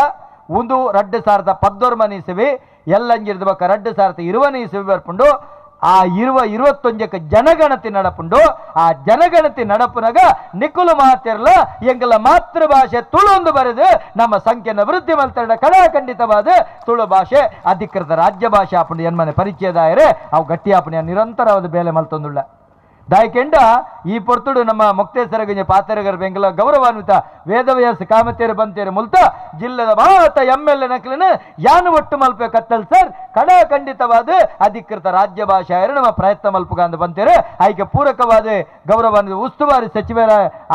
ಒಂದು 2011 ಮನೀಸವಿ ಎಲ್ಲಂಜಿರ್ದ ಬಕ್ಕ 2020 ಇಸವಿ ಬರ್ಪುಂಡು ಆ 2021 ಜನಗಣತಿ ನಡಪುಂಡು ಆ ಜನಗಣತಿ ನಡಪುನಗ ನಿಕುಲು ಮಾತಿರಲ ಎಂಗಲ ಮಾತೃಭಾಷೆ ತುಳು ಬರೆದು ನಮ್ಮ ಸಂಖ್ಯೆನ ವೃದ್ಧಿ ಮಲ್ತಡ ಕಡಾಖಂಡಿತವಾದ ತುಳು ಭಾಷೆ ಅಧಿಕೃತ ರಾಜ್ಯ ಭಾಷೆ ಆಪುಂಡು ಎನ್ಮನೆ ಪರಿಚಯದಾಯರೆ ಅವು ಗಟ್ಟಿ ಆಪುಣ ನಿರಂತರವಾದ ಬೇಲೆ ಮಲ್ತೊಂದುಳ್ಳ. ದಾಯಕೆಂಡ ಈ ಪೊರ್ತುಡು ನಮ್ಮ ಮೊಕ್ತೇಸರ ಗುಂಜೆ ಪಾತೆರಗರ ಬೆಂಗಲ ಗೌರವಾನ್ವಿತ ವೇದವ್ಯಾಸ ಕಾಮತೇರು ಬಂತೇರು ಮುಲ್ತ ಜಿಲ್ಲೆದ ಮಾತ M L A ನಕಲಿನ ಯಾನು ಒಟ್ಟು ಮಲ್ಪೆ ಕತ್ತಲ್ ಸರ್ ಕಡ ಖಂಡಿತವಾದ ಅಧಿಕೃತ ರಾಜ್ಯ ಭಾಷೆ ನಮ್ಮ ಪ್ರಯತ್ನ ಮಲ್ಪುಗ ಅಂತ ಬಂತೇರು. ಆಯ್ಕೆ ಪೂರಕವಾದ ಗೌರವಾನ್ವಿತ ಉಸ್ತುವಾರಿ ಸಚಿವರ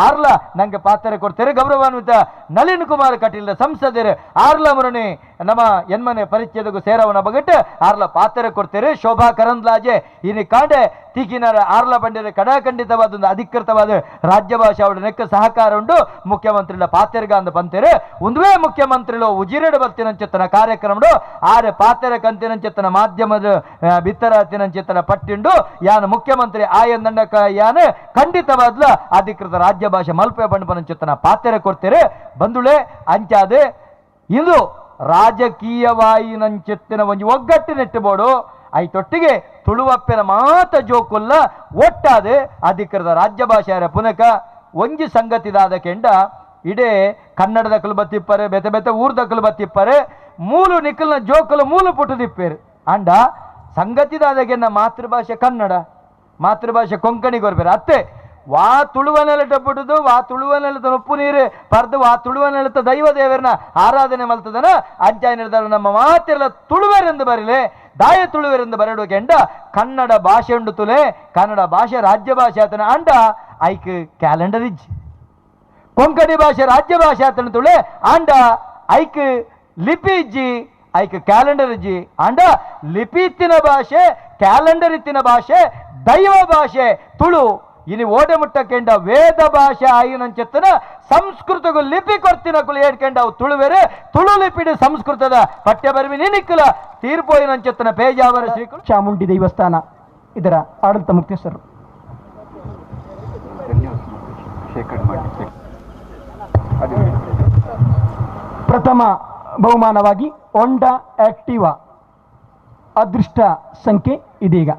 ಆರ್ಲ ನಂಗೆ ಪಾತ್ರ ಕೊಡ್ತೇವೆ. ಗೌರವಾನ್ವಿತ ನಳಿನ್ ಕುಮಾರ್ ಕಟೀಲ್ ಸಂಸದರು ಆರ್ಲ ಮುರಣಿ ನಮ್ಮ ಎನ್ಮನೆ ಪರಿಚಯದಗೂ ಸೇರವನ ಬಗಟ್ ಆರ್ಲ ಪಾತ್ರ ಕೊಡ್ತೇವೆ. ಶೋಭಾ ಕರಂದ್ಲಾಜೆ ಇನಿ ಕಾಂಡೆ ತೀಕಿನರ ಆರ್ಲ ಬಂಡಿರ ಕಡಾಖಂಡಿತವಾದ ಒಂದು ಅಧಿಕೃತವಾದ ರಾಜ್ಯ ಭಾಷೆ ಅವರ ನೆಕ್ಕ ಸಹಕಾರ ಉಂಟು ಮುಖ್ಯಮಂತ್ರಿಗಳ ಪಾತೆರ್ಗ ಅಂದ ಬಂತೇರು. ಒಂದುವೇ ಮುಖ್ಯಮಂತ್ರಿಗಳು ಉಜಿರೆಡು ಬತ್ತಿನಂಚೆತ್ತನ ಕಾರ್ಯಕ್ರಮ ಆರೆ ಪಾತೆರ ಕಂತಿನಂಚೆತ್ತನ ಮಾಧ್ಯಮದ ಬಿತ್ತರ ತಿನಂಚೆತ್ತನ ಪಟ್ಟಿಂಡು ಯಾನು ಮುಖ್ಯಮಂತ್ರಿ ಆಯಂದಂಡ ಯಾನು ಖಂಡಿತವಾದ್ಲ ಅಧಿಕೃತ ರಾಜ್ಯ ಭಾಷೆ ಮಲ್ಪೆ ಬಂಡಪನಂಚೆತ್ತನ ಪಾತೆರ ಕೊಡ್ತೇರೆ. ಬಂಧುಳೆ ಅಂಚಾದೆ ಇಂದು ರಾಜಕೀಯವಾಯಿನಂಚೆತ್ತಿನ ಒಂದು ಒಗ್ಗಟ್ಟಿನೆಟ್ಟಬೋಡು ಐತೊಟ್ಟಿಗೆ ತುಳುವಪ್ಪೆನ ಮಾತ ಜೋಕುಲ್ಲ ಒಟ್ಟಾದೆ ಅಧಿಕೃತ ರಾಜ್ಯ ಭಾಷೆಯ ಪುನಕ ಒಂಜಿ ಸಂಗತಿದಾದ ಕೆಂಡ ಇಡೇ ಕನ್ನಡದ ಬತ್ತಿಪ್ಪರೆ ಬೆತೆ ಬೆತೆ ಊರ್ದಕಲು ಬತ್ತಿಪ್ಪರೆ ಮೂಲು ನಿಖಲ್ನ ಜೋಕುಲು ಮೂಲು ಪುಟ್ಟದಿಪ್ಪೇರು. ಅಂಡ ಸಂಗತಿದಾದಗೆನ್ನ ಮಾತೃಭಾಷೆ ಕನ್ನಡ ಮಾತೃಭಾಷೆ ಕೊಂಕಣಿ ಕೊರ್ಬೇರು. ಅತ್ತೆ ವಾ ತುಳುವ ನೆಲಟ ಪುಟ್ಟುದು ವಾ ತುಳುವ ನೆಲದ ಉಪ್ಪು ನೀರು ಪರ್ದು ವಾ ತುಳುವ ನೆಲತ ದೈವ ದೇವರನ್ನ ಆರಾಧನೆ ಮಲ್ತದನ ಅಂಚಾಯ ನಿರ್ಧಾರ ನಮ್ಮ ಮಾತಿರಲ ತುಳುವರೆಂದು ಬರಲೆ ದಾಯ ತುಳುವರೆಂದು ಬರಡು ಕೆಂಡ ಕನ್ನಡ ಭಾಷೆ ಉಂಡು ತುಲೆ ಕನ್ನಡ ಭಾಷೆ ರಾಜ್ಯ ಭಾಷೆ ಆತನ ಅಂಡ ಐಕ್ ಕ್ಯಾಲೆಂಡರ್ ಇಜ್ಜಿ. ಕೊಂಕಣಿ ಭಾಷೆ ರಾಜ್ಯ ಭಾಷೆ ಆತನ ತುಳೆ ಅಂಡ ಐಕ್ ಲಿಪಿ ಇಜ್ಜಿ ಐಕ್ ಕ್ಯಾಲೆಂಡರ್ ಇಜ್ಜಿ. ಅಂಡ ಲಿಪಿ ಇತ್ತಿನ ಭಾಷೆ ಕ್ಯಾಲೆಂಡರ್ ಇತ್ತಿನ ಭಾಷೆ ದೈವ ಭಾಷೆ ತುಳು ಇನಿ ಓಡೆ ಮುಟ್ಟಕೆಂಡ ವೇದ ಭಾಷೆ ಆಯಿನಂచెತ್ತನ ಸಂಸ್ಕೃತಗೂ ಲಿಪಿ ಕೊರ್ತಿನ ಕುಲ ಏಡ್ಕೆಂಡ ಅವು ತುಳುವೆರೆ ತುಳು ಲಿಪಿಡಿ ಸಂಸ್ಕೃತದ ಪಠ್ಯ ಬರವಿ ನಿನಿಕ್ಕಲ ತೀರ್ಪೋಯಿನಂచెತ್ತನ ಪೇಜಾವರ ಶ್ರೀ ಚಾಮುಂಡಿ ದೇವಸ್ಥಾನ ಇದರ ಆಡಳಿತ ಮುಖ್ಯಸ್ಥರು. ಪ್ರಥಮ ಬಹುಮಾನವಾಗಿ ಹೋಂಡಾ ಆಕ್ಟಿವಾ ಅದೃಷ್ಟ ಸಂಖ್ಯೆ ಇದೀಗ.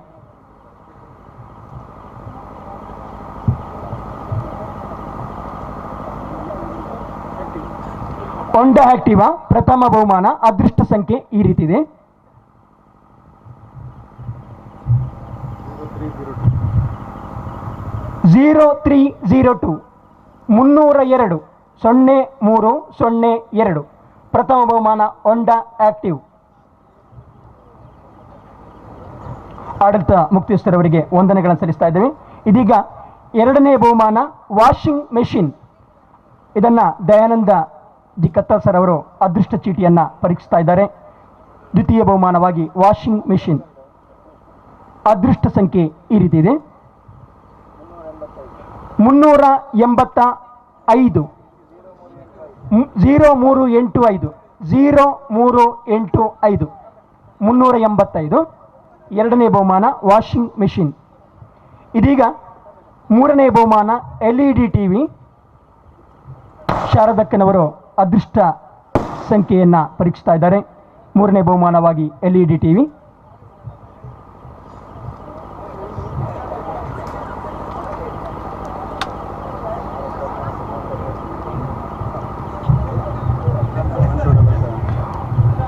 ಹೋಂಡಾ ಆಕ್ಟಿವಾ ಪ್ರಥಮ ಬಹುಮಾನ ಅದೃಷ್ಟ ಸಂಖ್ಯೆ ಈ ರೀತಿ ಇದೆ. 0302 302 0302 ಪ್ರಥಮ ಬಹುಮಾನ ಹೋಂಡಾ ಆಕ್ಟಿವ್. ಆಡಳಿತ ಮುಕ್ತೇಶ್ವರವರಿಗೆ ವಂದನೆಗಳನ್ನು ಸಲ್ಲಿಸ್ತಾ ಇದ್ದೇವೆ. ಇದೀಗ ಎರಡನೇ ಬಹುಮಾನ ವಾಷಿಂಗ್ ಮೆಷಿನ್, ಇದನ್ನು ದಯಾನಂದ ಜಿ ಕತ್ತಲ್ ಸರ್ ಅವರು ಅದೃಷ್ಟ ಚೀಟಿಯನ್ನು ಪರೀಕ್ಷಿಸ್ತಾ ಇದ್ದಾರೆ. ದ್ವಿತೀಯ ಬಹುಮಾನವಾಗಿ ವಾಷಿಂಗ್ ಮೆಷಿನ್ ಅದೃಷ್ಟ ಸಂಖ್ಯೆ ಈ ರೀತಿ ಇದೆ. 385 0385 0385 385 ಎರಡನೇ ಬಹುಮಾನ ವಾಷಿಂಗ್ ಮೆಷಿನ್. ಇದೀಗ ಮೂರನೇ ಬಹುಮಾನ LED TV. ಶಾರದಕ್ಕನವರು ಅದೃಷ್ಟ ಸಂಖ್ಯೆಯನ್ನು ಪರೀಕ್ಷಿಸ್ತಾ ಇದ್ದಾರೆ. ಮೂರನೇ ಬಹುಮಾನವಾಗಿ LED TV.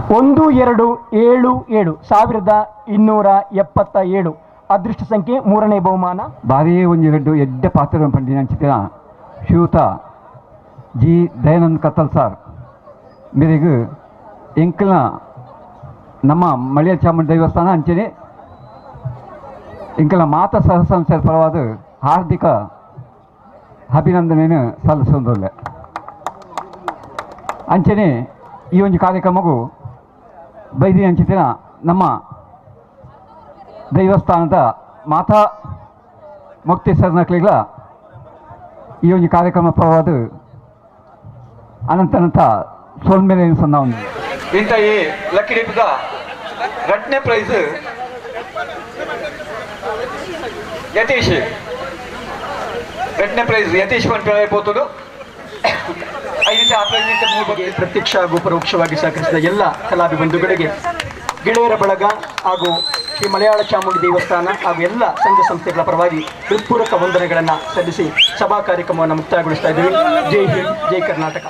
1277 1277 ಅದೃಷ್ಟ ಸಂಖ್ಯೆ ಮೂರನೇ ಬಹುಮಾನ. ಭಾರೀ ಒಂದು ಎರಡು ಎಡ್ಡೆ ಪಾತ್ರ ಪಂಡಿನ ಅಂಚಿನ ಶ್ರೀಯುತ ಜಿ ದಯಾನಂದ್ ಕತ್ತಲ್ ಸಾರ್ ಮೇರೆಗೆ ಎಂಕಲ್ನ ನಮ್ಮ ಮಳಿಯ ಚಾಮುಂಡಿ ದೇವಸ್ಥಾನ ಅಂಚನೆ ಎಂಕಲ್ನ ಮಾತಾ ಸಹ ಪರವಾದ ಹಾರ್ದಿಕ ಅಭಿನಂದನೆಯನ್ನು ಸಲ್ಲಿಸೋದಲ್ಲ. ಅಂಚನೆ ಈ ಒಂದು ಕಾರ್ಯಕ್ರಮಕ್ಕೂ ಬೈದಿ ಅಂಚಿನ ನಮ್ಮ ದೇವಸ್ಥಾನದ ಮಾತಾ ಮುಕ್ತೇಶ್ವರನಕ್ಲಿಗಳ ಈ ಒಂದು ಕಾರ್ಯಕ್ರಮ ಪರವಾದ ಅನಂತನಂತ ಸೋಲ್ಮೇಲೆ ಸನ್ನ ಇಂಥ ಈ ಲಕ್ಕಿ ಡಿಪ್ದ ರಟ್ನೆ ಪ್ರೈಸ್ ಯತೀಶ್, ರಟ್ನೆ ಪ್ರೈಸ್ ಯತೀಶ್ ಪೋತುಡು. ಪ್ರತ್ಯಕ್ಷ ಹಾಗೂ ಪರೋಕ್ಷವಾಗಿ ಸಹಕರಿಸಿದ ಎಲ್ಲ ಕಲಾಭಿಬಂಧುಗಳಿಗೆ, ಗೆಳೆಯರ ಬಳಗ ಹಾಗೂ ಶ್ರೀ ಮಲಯಾಳ ಚಾಮುಂಡಿ ದೇವಸ್ಥಾನ ಹಾಗೂ ಎಲ್ಲ ಸಂಘ ಸಂಸ್ಥೆಗಳ ಪರವಾಗಿ ಹೃತ್ಪೂರ್ವಕ ವಂದನೆಗಳನ್ನು ಸಲ್ಲಿಸಿ ಸಭಾ ಕಾರ್ಯಕ್ರಮವನ್ನು ಮುಕ್ತಾಯಗೊಳಿಸ್ತಾ ಇದ್ದೀವಿ. ಜೈ ಹಿಂದ್, ಜೈ ಕರ್ನಾಟಕ.